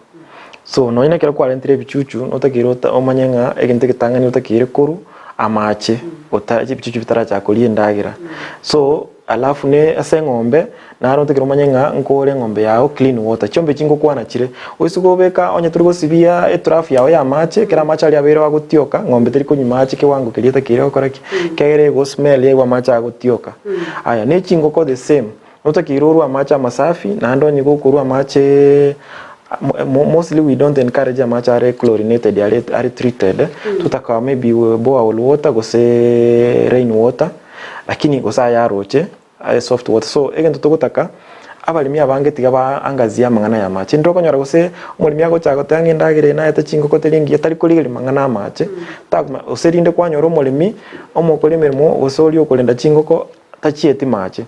So nonye na ekero kwarentire ebichuchu notakeire ota omanye ng'a egento egetang'ani otakeire korwa amache ota ebichuchu bitarachaka koria endagera. So alafu ne ase eng'ombe naro otakeire omanye ng'a nkore eng'ombe yago clean water. Chiombe echi ngokwana chire, oise kobeka onye tori gosibia etrough yago ya amache ekero amache aria abeire agotioka ng'ombe teri konywa mache kiwango keria etakeire gokora ki? Ekiagera ego smell yaigwa amache agotioka. Aya ne chingoko the same. Notakeire orue amache amasafi, naende onye gokorua amache mostly we don't encourage amache are chlorinated are are treated, totaka maybe borehole water gose rain water, lakini gose aya aroche aye soft water. So egento togotaka, abaremi abange tiga baangazie amang'ana ya amache. Ndire okonyora gose omoremi agocha goteba ng'a endagera eye naete chingoko teri engiya tari korigereria mang'ana ya amache, takoma gose rinde kwanyora omoremi omokori emeremo gose oria okorenda chingoko. tachieti mache.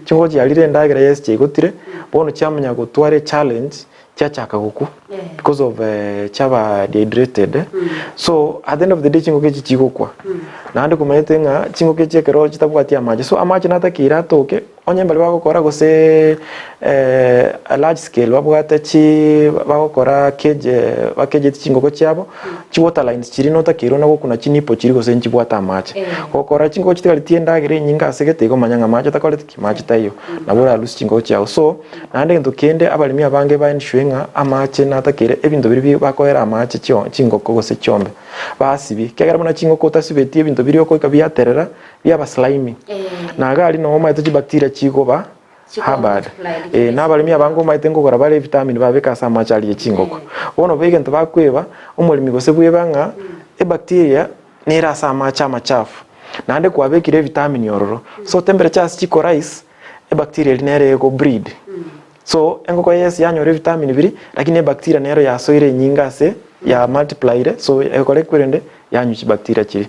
Chingoko chiarire endagera yesi chiaigotire, bono chiamanya gotwara echallenge chiachaka gokwa because of chiaba dehydrated. So at the end of the day chingoko echi chigokwa. Naende komanyete ng'a chingoko echi ekero chitabwati amache, so amache natakeire atoke onye mbaria bagokora gose a large scale babwate chi bagokora cage bakegeti chingoko chiabo. Chiwater lines chiria notakeirwe na gokuna chinipo chiria gose nchibwate amache. Gokora chingoko chitigareti endagera enyinge ase gete igo manya ng'a amache takoreti ki? Mache taiyo. Nabo orarusie chingoko chiago. So, naende egento kende abaremi abange ba ensure ng'a amache natakeire ebinto biria bakoera amache chio chingoko gose chiombe basibie. Ekiagera buna chingoko otasibeti ebinto biria okoika biaterera biaba slimy. Na iga aria noo omanyete chibacteria chigoba Hubbard, Ee, nabaremi abange omanyete nkogora bare evitamini babeka ase amache aria ye chingoko. Bono bo egento bakweba, omoremi gose bweba ng'a ebacteria nere ase amache amachafu, naende kwabekire evitamini ororo. So temperature ase chikorise, ebacteria eria nere ego breed. So engoko yesi yanyora evitamini biria, lakini ebacteria nero yasoire enyinge ase ya multiplied, so egokora ekwerende yanywa chibacteria chiria.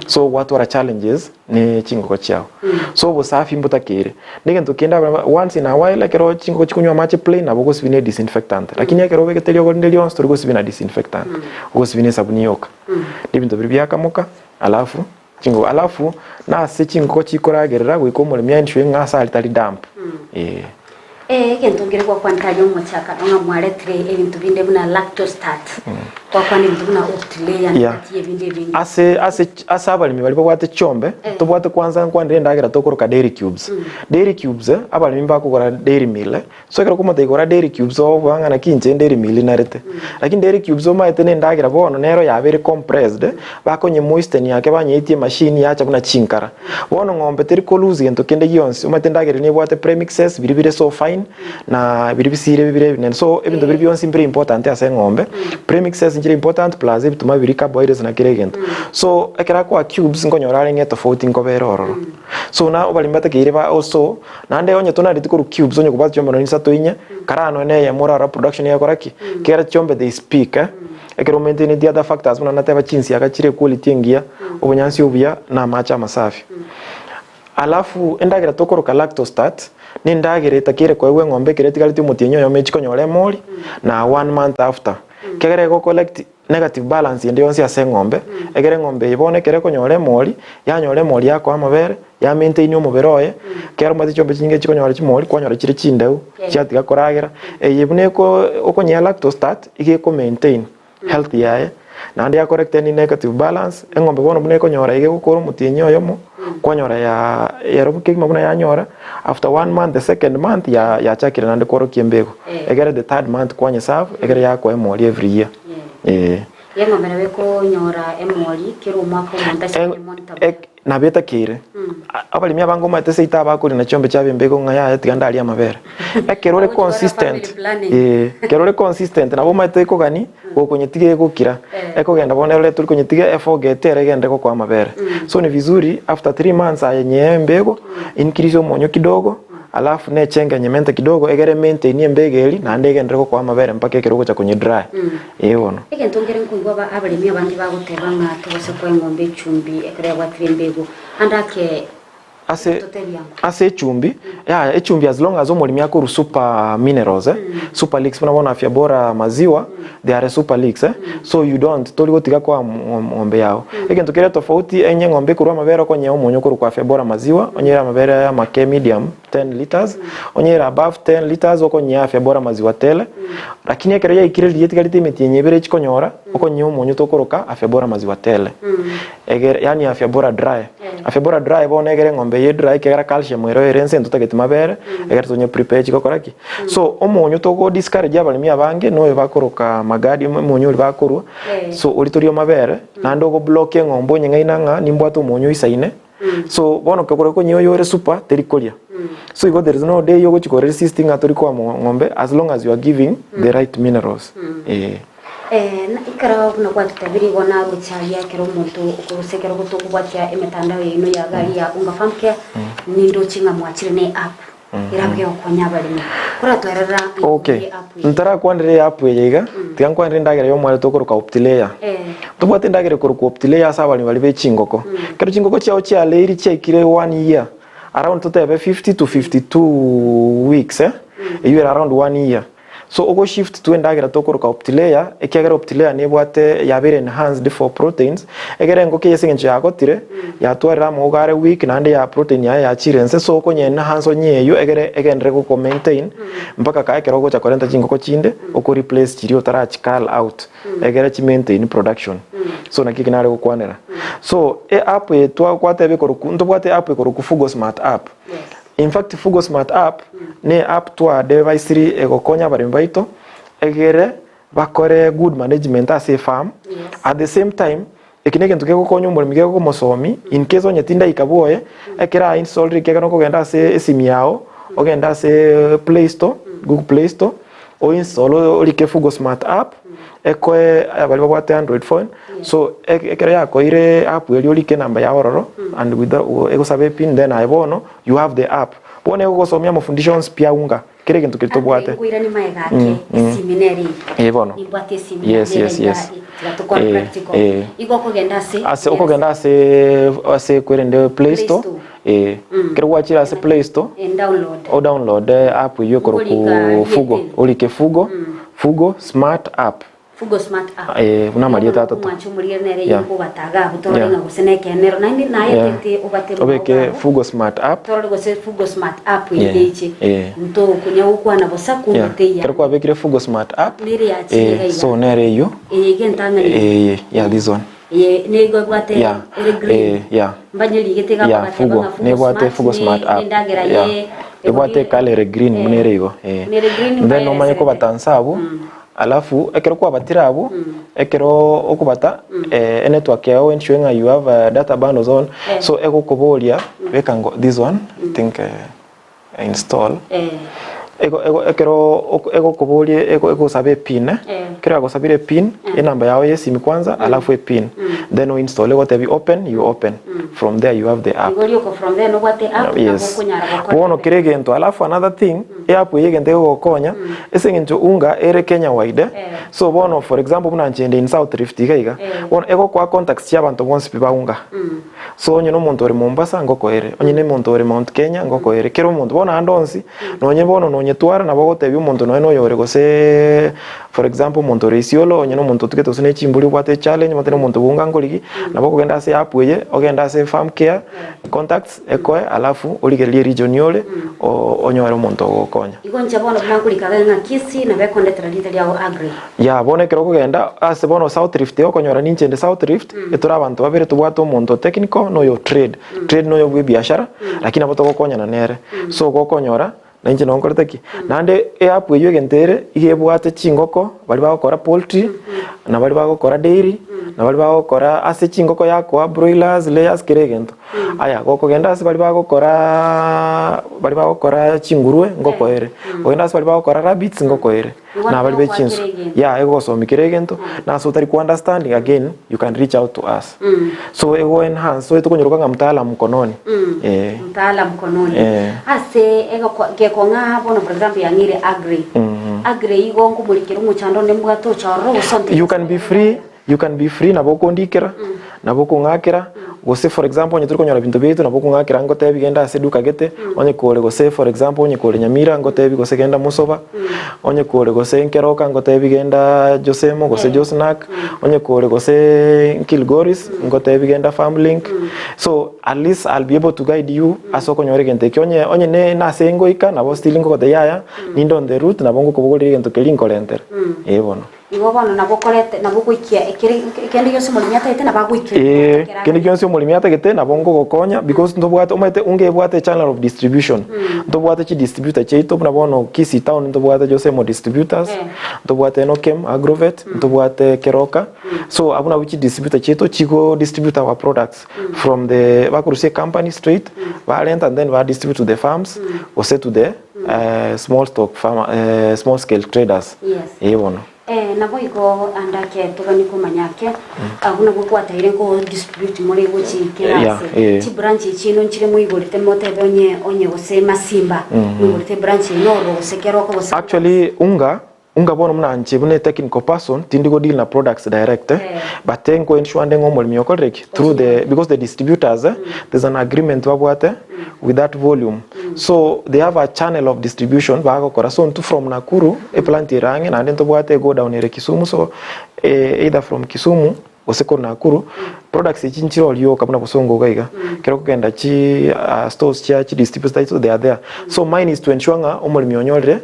So gwatwara challenges ne chingoko chiao. So obosafi mbotakeire. Na egento kende aba once in a while ekero chingoko chikonywa amache plain nabo ogosibia ne disinfectant. Lakini ekero obegete riogo rinde rionsi tori gosibia na disinfectant, ogosibia ne esabuni yoka. Na ebinto biria biakamoka alafu chingoko alafu nase chingoko chikoragerera goika omoremi aensure ng'a ase aria tari damp eh. Egento nkere gwakwanete aria omochakano ng'a mwaretire ebinto binde buna lactostat, gwakwana ebinto buna optilayer Yeah. nagati ebinde ebinge. Ase ase ase abaremi baria babwate chiombe, tobwate kwanza nkwanere endagera tokoroka dairy cubes. Dairy cubes, abaremi mbakogora dairy meal, so ekero okomotebia gora dairy cubes ogoboa ng'a naki inche dairy meal narete. Lakini dairy cubes omaete na endagera bono nero yabeire compressed, bakonye moisten ake banyeitie emachine yacha buna chinkara. Bono ng'ombe teri ko lose gento kende gionsi, omanyete endagera eria nebwate premixes biria bire so fine na biria bisiire bire ebinene. So ebinto biria bionsi mbire important ase eng'ombe, premixes nchire important plus ebituma biria carbohydrates na kera egento. So ekero akoa cubes nkonyora arenge etofauti nkobera ororo. So buna abaremi batakeire ba also naende onye tonareti korwa cubes onye kobwate chiombe nonye isato inye, kara nonye na eyemo orarora production egokora ki? Ekiagera chiombe they speak eh. Ekero omaintaineti other factors buna nateba chinsiaga chire equality engiya, obonyansi obuya na amache amasafi. Alafu endagera tokoroka lactostat na endagera etakeire koegwa eng'ombe ekero etigareti omotienyi oyomo echi konyora emori na one month after. Ekiagera ego collect negative balance ende yonsi ase eng'ombe, ekero eng'ombe eye bono ekero ekonyora emori, yanyora emori yakoa amabere, ya maintain omobere oye, ekero omanyete chiombe chinyinge chikonyora chimori, kwanyora chire chindeu, chiatiga koragera, eye buna eko okonyea lactostat, iga eko maintain health yaye, naende ya correct any negative balance, eng'ombe bono buna ekonyora iga egokora omotienyi oyomo, kwanyora ya ero kegima buna yanyora, after one month the second month ya yachakire naende kworokia embego, egere the third month kwanyeserve, egere yakoa emori every year, eh. Eng'ombe nabo ekonyora emori kera omwaka omonto ase emonto. Nabo etakeire. Abaremi abange omanyete seito abakorina chiombe chiabo embego ng'a yaya tiga ndarie amabere. Ekero ore consistent, eh, ekero ore consistent nabo omanyete ekogani gokonyetiga egokira. Ekogenda bono erore tori konyetiga eforget ere egende gokoa amabere. So ni vizuri after 3 months aye nyee embego, increase omonyo kidogo, alafu nechenge nyemente kidogo egere maintain embego eria naende egenderere gokoa amabere mpaka ekero ogocha konye dry. Ee bono. Egento nkere nkoigwa aba abaremi abange bagoteba ng'a tobase koa eng'ombe echumbi ekero yabwatire embego, ande ake Ase Totebia ngo. ase echumbi, yaya echumbi as long as omoremi akorwa super minerals eh, super licks buna bono afya bora maziwa, they are super licks eh, so you don't tori gotiga koa ng'ombe yago. Egento kere tofauti enye eng'ombe ekorwa amabere okonyea omonyo okorwa kwa afya bora maziwa, onye ere amabere amake medium 10 litres, onye ere above 10 litres okonyea afya bora maziwa tele, lakini ekero yaikire riria etigarete emetienyi ebere echikonyora, okonyea omonyo tokoroka afya bora maziwa tele. Egere yaani afya bora dry. Afya bora dry bono egere eng'ombe eye dry ekiagera calcium ero ere ense ntotageti mabere, egere tonye prepare chigokora ki. So omonyo togo discourage abaremi abange noyo bakoroka magadi omonyo oria bakorwa, so oria toria mabere, naende ogo block eng'ombe onyeng'aina ng'a nimbwate omonyo oisaine, so bono kegoro konywa oyore super teri koria. So igo there is no day ogochi ko resist ng'a tori koa ng'ombe as long as you are giving the right minerals eh. Na ekero buna gwatotebirie igo nagocha aria ekero omonto gose ekero tokobwatia emetandao yaino ya gari ya Unga Farm Care, nindoche ng'a mwachire ne app erabe gokonya abaremi. Koratoerera igoro Okay, ye app eye. ntarakwanera eapp eye iga, tiga nkwanere endagera ya omware tokoroka Optilayer. Ntobwate endagera ekorokwa Optilayer ase abaremi baria be chingoko. Ekero chingoko chiao chialeiri chiaikire one year, around totebe 50 to 52 weeks eh, eywo ere around one year. So ogo shift to endagera tokoroka Optilayer, ekiagera Optilayer nebwate yabeire enhanced for proteins, egere engoko eye ase eng'encho yagotire, yatwarire amauga are weak naende ya protein yaye yachire inse, so okonye enhance onye eywo egere egenderere goko maintain mpaka kae ekero ogocha korenta chingoko chinde, oko replace chiria otarachi cull out, egere chi maintain production. So naki eki nare gokwanera. So e app eye twakwateba ekorokwa ntobwate app ekorokwa Fugo Smart App. In fact Fugo Smart App ne app twadevaisiri egokonya abaremi baito egere bakore good management ase efarm at the same time eki negento kegokonya omoremi gekomosomi in case onye tindaika bwoye ekero a installire ekiagera okogenda ase esimi yao ogende ase play store google play store o install orike Fugo Smart App ekoe baria babwate android phone so ekero yakoeire app eria orike enamba yao ororo and with egosabe epin then aye bono you have the app. Bono egogosomia amafundisho onsi pi aunga kera egento keria tobwate. Nkoiranie magega ake esimi nere eye. Eh bono. Nimbwate esimi Yes, nere yes, iga yes. tiga tokore Eh, practical. eh. Igo okogenda ase Ase okogenda ase ase kwerende Play Play Store, Store. eh, ekero gwachire ase Play Store, Eh, download. o download app eywo ekorokwa Nkorika Fugo, riete. orike Fugo, Fugo Smart App. Fugo Smart App. Eh, buna amarieta Bono atato. omwanche omorigere nere Yeah. yokobataga abwo torore Yeah. ng'a gose nekenero naende naye Yeah. tete obate Obeke maboko abo. Fugo Smart App. Torore gose Fugo Smart App Yeah. ende iche Yeah. ntokonya gokwana bosa kumbe Yeah. teiya. Ekero kwabekire Fugo Smart App, Nere yachire eh, iga iga. so nere eywo. Eye iga entang'ani. Eh, yeah, this one. Eye nigo ebwate Yeah. ere green. Eh, yeah. Mbanye rigete iga Yeah, bagateba Fugo. ng'a Fugo Nebwate Smart Fugo ne Smart App. endagera Yeah. ye Ebwate ecolour ere green buna ere igo. Eh. Nere green Then mbaye omanye eserete. kobata nse abwo. Alafu ekero kwabatire abwo, ekero okobata enetwork yao ensure ng'a you have data bundles on, so egokoboria beka ngo this one I think install, ego ego ekero egokoboria egosaba epin, ekero yagosabire epin, enamba yao ya esimi kwanza alafu epin, then o install egotebia open, you open, from there you have the app. Igo rioka from there nobwate app nabo Yes. okonyara gokora. Bono kera egento alafu another thing, Eapp eye egento egogokonya ase eng'encho unga ere Kenya wide so bono for example buna inche inde in South Rift iga iga bono egokoa contacts chia abanto bonsi pi ba unga so onye na omonto ore Mombasa ngokoere onye na omonto ore Mount Kenya ngokoere kera omonto bono ande onsi nonye bono nonyetwara nabo ogotebia omonto nonye na oyore gose for example omonto ore Isiolo onye na omonto otugete gose ne chimbori obwate echallenge omanyete na omonto bwa unga nkorigi nabo okogenda ase eapp eye ogende ase farm care contacts. Ekoe alafu origererie region ore onyore omonto ogokonya. Igo inche bono buna nkorika iga ng'a Kisii nabo ekondetera rieta riao Aggrey. Yah bono ekero okogenda ase bono South Rift okonyora ninche inde South Rift etore abanto babere tobwate omonto o technical na oyo o trade. Trade noyo bwe ebiashara lakini nabo togokonyana nere. So gokonyora na inche nabo nkorete ki? Naende eapp eywo egento ere iga ebwate chingoko baria bagokora poultry, na baria bagokora dairy, na baria bagokora ase chingoko yakoa broilers, layers kera egento. Aya gokogenda ase baria bagokoraaa baria bagokora chingurue ngoko ere, kogenda ase baria bagokora rabbits ngoko ere, na baria be chinsu. Yeah egogosomia kera egento, na ase otari ko understand again you can reach out to us. So ego enhance so tokonyeroka ng'a mtaalamu mkononi eh. Mtaalamu mkononi. Eh. Ase egoko gekong'a bono for example yang'ire Aggrey. Aggrey igo nkomorikera omochando onde mbwate ocha ororo gose ontebi You can be free, you can be free nabo okondikera. Nabo okong'akera, gose for example onye tori konyora binto biaito nabo okong'akera ngotebi genda ase eduka gete, onye kore gose for example onye kore Nyamira ngotebi gose genda Mosoba, onye kore gose Nkeroka ngotebi genda Josemo gose Josnack, onye kore gose Kilgoris ngotebi genda Farmlink, so at least I'll be able to guide you ase okonyora egento ekio onye onye ne nase ngoika nabo still ngogotebia yaya ninde on the route nabo ngokobogoreria egento keria nkorentere, eh bono. Igo bono nabo okorete, nabo ogoikia ekere kende gionsi omoremi atagete nabo agoikia Ee, ekero kende gionsi omoremi atagete nabo ngogokonya because ntobwate omanyete unga ebwate echannel of distribution. Ntobwate chidistributor chiaito buna bono Kisii town ntobwate Josemo distributors, ntobwate Enokem Agrovet, ntobwate Keroka. So abwo nabwo chidistributor chiaito chigo distribute our products from the bakorusia ecompany straight barenta and then ba distribute to the farms gose to the small stock farmer, small scale traders. Yes. Ee bono. Eh, naboigo ande ake toganie komanya ake, abwo nabwo gwataire nko distribute more gochi kera Yeah, ase. eh. Chibranch chiino nchire moigorete motebe onye onye gose Masimba, moigorete ebranch eye noro gose Keroka gose Actually unga unga bono buna inche buna etechnical person tindi go deal na products direct eh, but nko ensure nde ng'a omoremi okorire ki through the because the distributors eh, there's an agreement babwate with that volume so they have a channel of distribution bagokora so intwe from Nakuru eplant ere ang'e naende ntobwate egodown ere Kisumu so either from Kisumu gose korwa Nakuru products echi nchire orioka buna bosongo iga iga ekero okogenda chi stores chia chi distributors they are there so mine is to ensure ng'a omoremi onyorire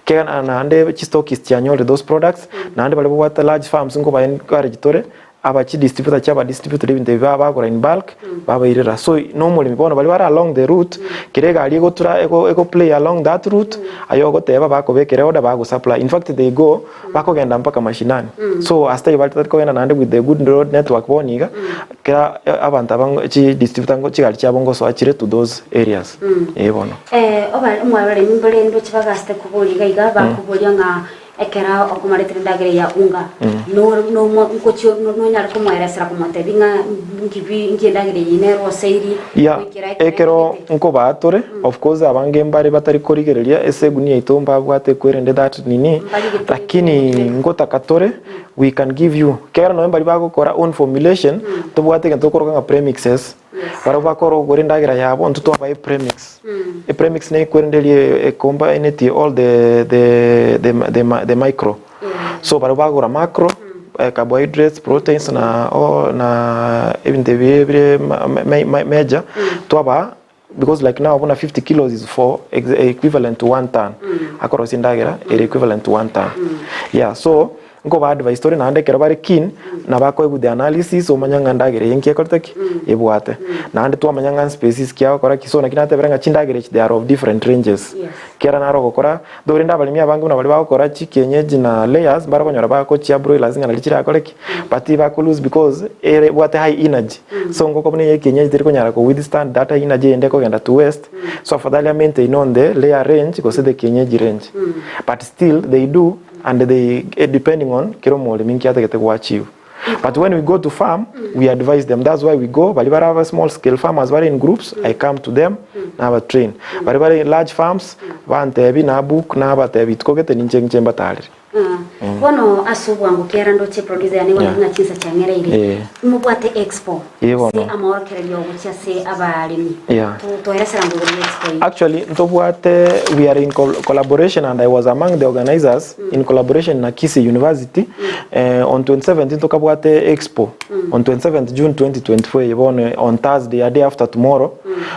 kegana naende chistockist chianyorire those products naende baria babwate large farms nkoba encourage tore Aba chidistributor chia abadistributor ebinto ebi bagora in bulk babairera. So na omoremi bono baria bare along the route kera egari egotura ego ego play along that route aye ogoteba bakobekera order bago supply. In fact they go bakogenda mpaka mashinani. So ase taiyo batari kogenda naende with the good road network bono iga kera abanto aba chi distributor ngo chigari chiabo ngosoa chire to those areas. Eeh bono. Eh, oba omwaremi mbare ndoche bagasete koboria iga iga bakoboria ng'a Ekero okomoretera endagera ya unga, ngochia nonyare komoeresera komotebia ng'a nki nki endagera eye neroseiri Ya, goikera ekero ekero ekegete. nkobaa tore, of course abange mbare batari korigereria ase egunia yaito mbabwate ekwerende that nini, Mbarigete lakini gotumeka. ngotaka tore we can give you, ekiagera nonye mbari bagokora own formulation, tobwate egento tokoroka ng'a premixes, Barabwo bakora okogora endagera yabo, intwe twabae epremix. Epremix nekwerende eria ecombineti all the the the the the micro. So barabwo bagora macro, carbohydrates, proteins na all na ebinto ebi bire major, twabaa because like now buna 50 kilos is for equivalent to one ton. Akorosia endagera ere equivalent to one ton. Yeah, so Nkoba advice tore naende ekero bare keen nabakoigwa the analysis omanye ng'a endagera eye nki ekorete ki? Ebwate. Naende twamanya ng'a nspecies ki agokora ki so naki natebire ng'a chindagera echi they are of different ranges. Kera naro ogokora though rende abaremi abange buna baria bagokora chikienyeji na layers mbare okonyora bagochia broilers ng'a naria chirakore ki? But bako lose because ere ebwate high energy so engoko buna eye ekienyeji teri konyara ko withstand that high energy eyende ekogenda to waste so afadhali a maintain on the layer range gose the kienyeji range but still they do and they depending on kera omoremi nki atagete go achieve but when we go to farm we advise them that's why we go baria bare aba small scale farmers bare in groups I come to them naba train baria bare large farms bantebi na book nabatebi rituko gete ninche nche mbatarere. Bono ase obwango kiara ndoche producer yane Yeah. ng'a chinsa chiang'ereire Eh. mobwate expo Eh, bono. ase amaorokererio gochia ase abaremi Yeah. Toeresera nguru ye expo eye. Actually ntobwate we are in collaboration and I was among the organizers in collaboration na Kisii University eh, on 27th ntokabwate expo on 27th June 2024 eye bono on Thursday a day after tomorrow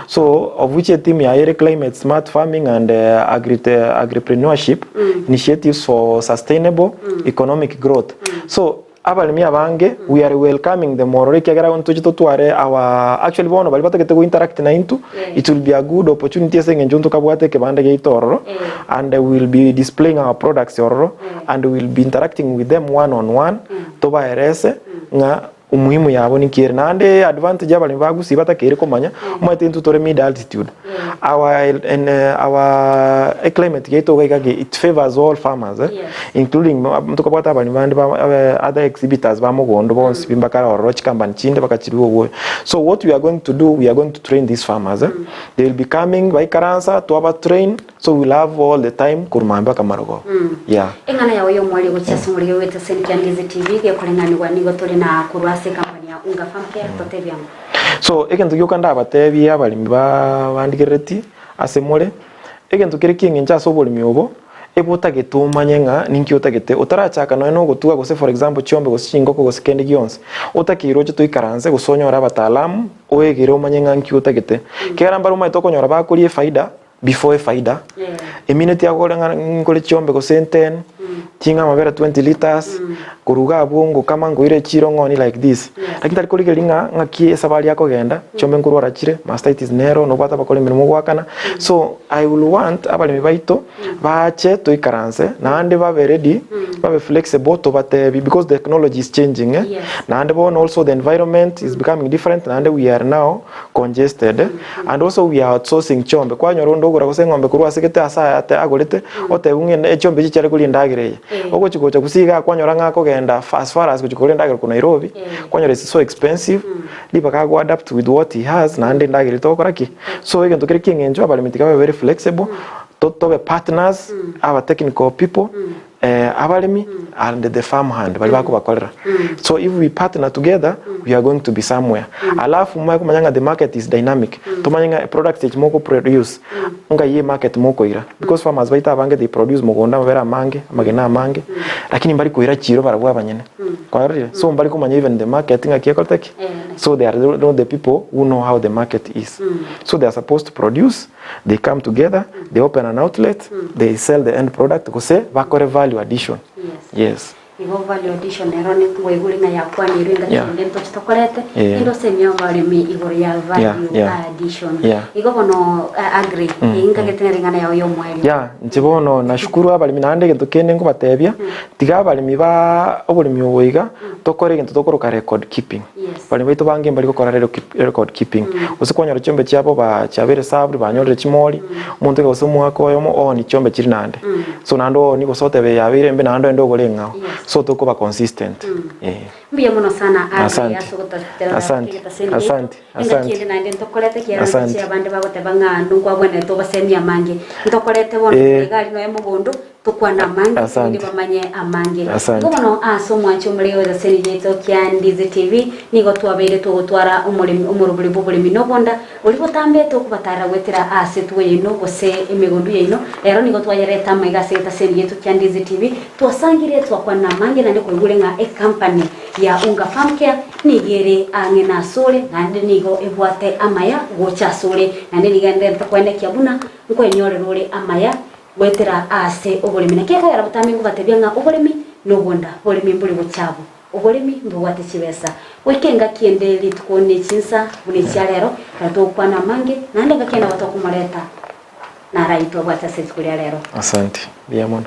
so of which etheme yaye ere climate smart farming and uh, agri agripreneurship initiatives for sustainable economic growth so Abaremi abange we are welcoming them ororo ekiagera ntoche totware our actually bono baria batagete go interact naintwe it will be a good opportunity ase eng'encho ntokabwate ekebanda giaito ororo and we will be displaying our products ororo and we will be interacting with them one on one tobaerese ng'a umuhimu yabo ninki ere naende advantage abaremi ba Gusii batakeire komanya omanyete intwe tore mid altitude our and our eclimate yaito iga iga it favors all farmers eh. Including ntokabwate abaremi bande ba other exhibitors ba mogondo bonsi pi mbakare ororo chikampani chinde bakachirua obwoyo. So what we are going to do, we are going to train these farmers eh. They will be coming baikaransa twaba train so we will have all the time korwa mambia mpaka marogoba. Yeah. Eng'ana yao y'omweri gochia ase omorero bw'etaseni kia Ndizi TV gekoreng'anigwa nigo tore na korwa ase ekampani ya. Ya Unga Farm Care totebie ang'o? So egento gioka ndabatebie abaremi ba bandigerereti ase more, egento kere ki'eng'encho ase oboremi obo, ebotagete omanye ng'a ninki otagete. Otarachaka nonya na ogotuga gose for example chiombe gose chingoko gose kende gionsi, otakeire oche toikaranse gose onyore abataalamu, oegere omanye ng'a nki otagete. Ekiagera mbare omanyete okonyora bakoria efaida before efaida, emineti agokora ng'a nkore chiombe gose ten, ching'a amabere 20 litres, korwa iga abwo ngokama nkoira echiro ng'oni like this. Lakini tari korigereria ng'a ng'aki esabari akogenda, chiombe nkorwara chire, mastitis nero, nobwate abakora emeremo ogoakana. So I will want abaremi baito bache toikaranse naende babe ready, babe flexible tobatebi because the technology is changing eh, naende bono also the environment is becoming different naende we are now congested and also we are outsourcing chiombe kwanyora onde ogora gose eng'ombe korwa ase gete ase aya ate agorete otebiwa ng'a echiombe echi chiare koria endagera eye ogochi gocha gusii igaa kwanyora ng'a akogenda as far as gochi kogora endagera korwa Nairobi kwanyora is so expensive ribaga ago adapt with what he has naende endagera togokora ki so egento kere kieng'encho abaremi tiga babe very flexible to tobe partners aba technical people abaremi and the farm hand baria bakobakorera so if we partner together we are going to be somewhere alafu momanye komanya ng'a the market is dynamic tomanye ng'a products echi moko produce ngai emarket mokoira because farmers baito abange they produce mogondo amabere amange amagena amange lakini mbari koira chiro barabwo abanyene kwarorire so mbari komanya even the market ng'aki ekorete ki so they are not the people who know how the market is so they are supposed to produce They come together, they open an outlet, they sell the end product gose bakore value addition. Yes. Igo value addition ero nkoigure ng'a yakwanirwe engaki Yeah. ende ntochi tokorete Yeah. ende osemie abaremi igoro ya value Yeah, yeah. addition Yeah. igo bono uh, agri mm. ingagete nere ing'ana yao yomoerio Yeah, inche bono nashukuru abaremi naende egento kende nkobatebia, tiga abaremi ba oboremi obo iga, tokore egento tokoroka record keeping. Yes. Baremi baito bange mbari gokora record keeping. Gose kwanyora chiombe chiabo ba chiabeire served banyorire chimori, omonto iga gose omwaka oyomo ooni chiombe chiria naende. So naende ooni gose otebe eye yabeire embe naende oende ogore eng'ao. Yes. So tokoba consistent. Eh. Mbuya mono sana Agri Asante. ase ogototerera Asante. egetaseni gieto. Asante. Engaki Asante. ende naende ntokorete ekiagera Asante. ntochie abande bagoteba ng'a nkwabwenerete obasemie amange. Ntokorete bono Eh. iga aria noe mogondo Tokwane amange, Asante. erinde bamanye amange. Asante. Igo bono ase omwancho omorege w'egeseni giaito kia Ndizi TV, nigo twabeire togotwara omoremi omorobori bw'oboremi na obonda, boria botambete okobatarera goetera ase etugo yaino gose emegondo yaino. Rero nigo twayereta amaiga ase egetaseni giaito kia Ndizi TV, twasangire twakwana amange naende koigure ng'a ecompany ya Unga Farm Care nigo ere ang'e nasore naende nigo ebwate amaya gocha asore naende nigo enderete koenekia buna nkwenyorera ore amaya Goetera aase oboremi. Naki ekogera botambe nkobatebia ng'a oboremi nobonda, boremi mbori bochabu, oboremi mbobwate chibesa. Goika engaki ende rituko ne chinsa buna echia rero, ekero togokwana amange, naende engaki ende nabo tokomoreta naraitwe abwate ase rituko ria rero. Asante, mbuya mono.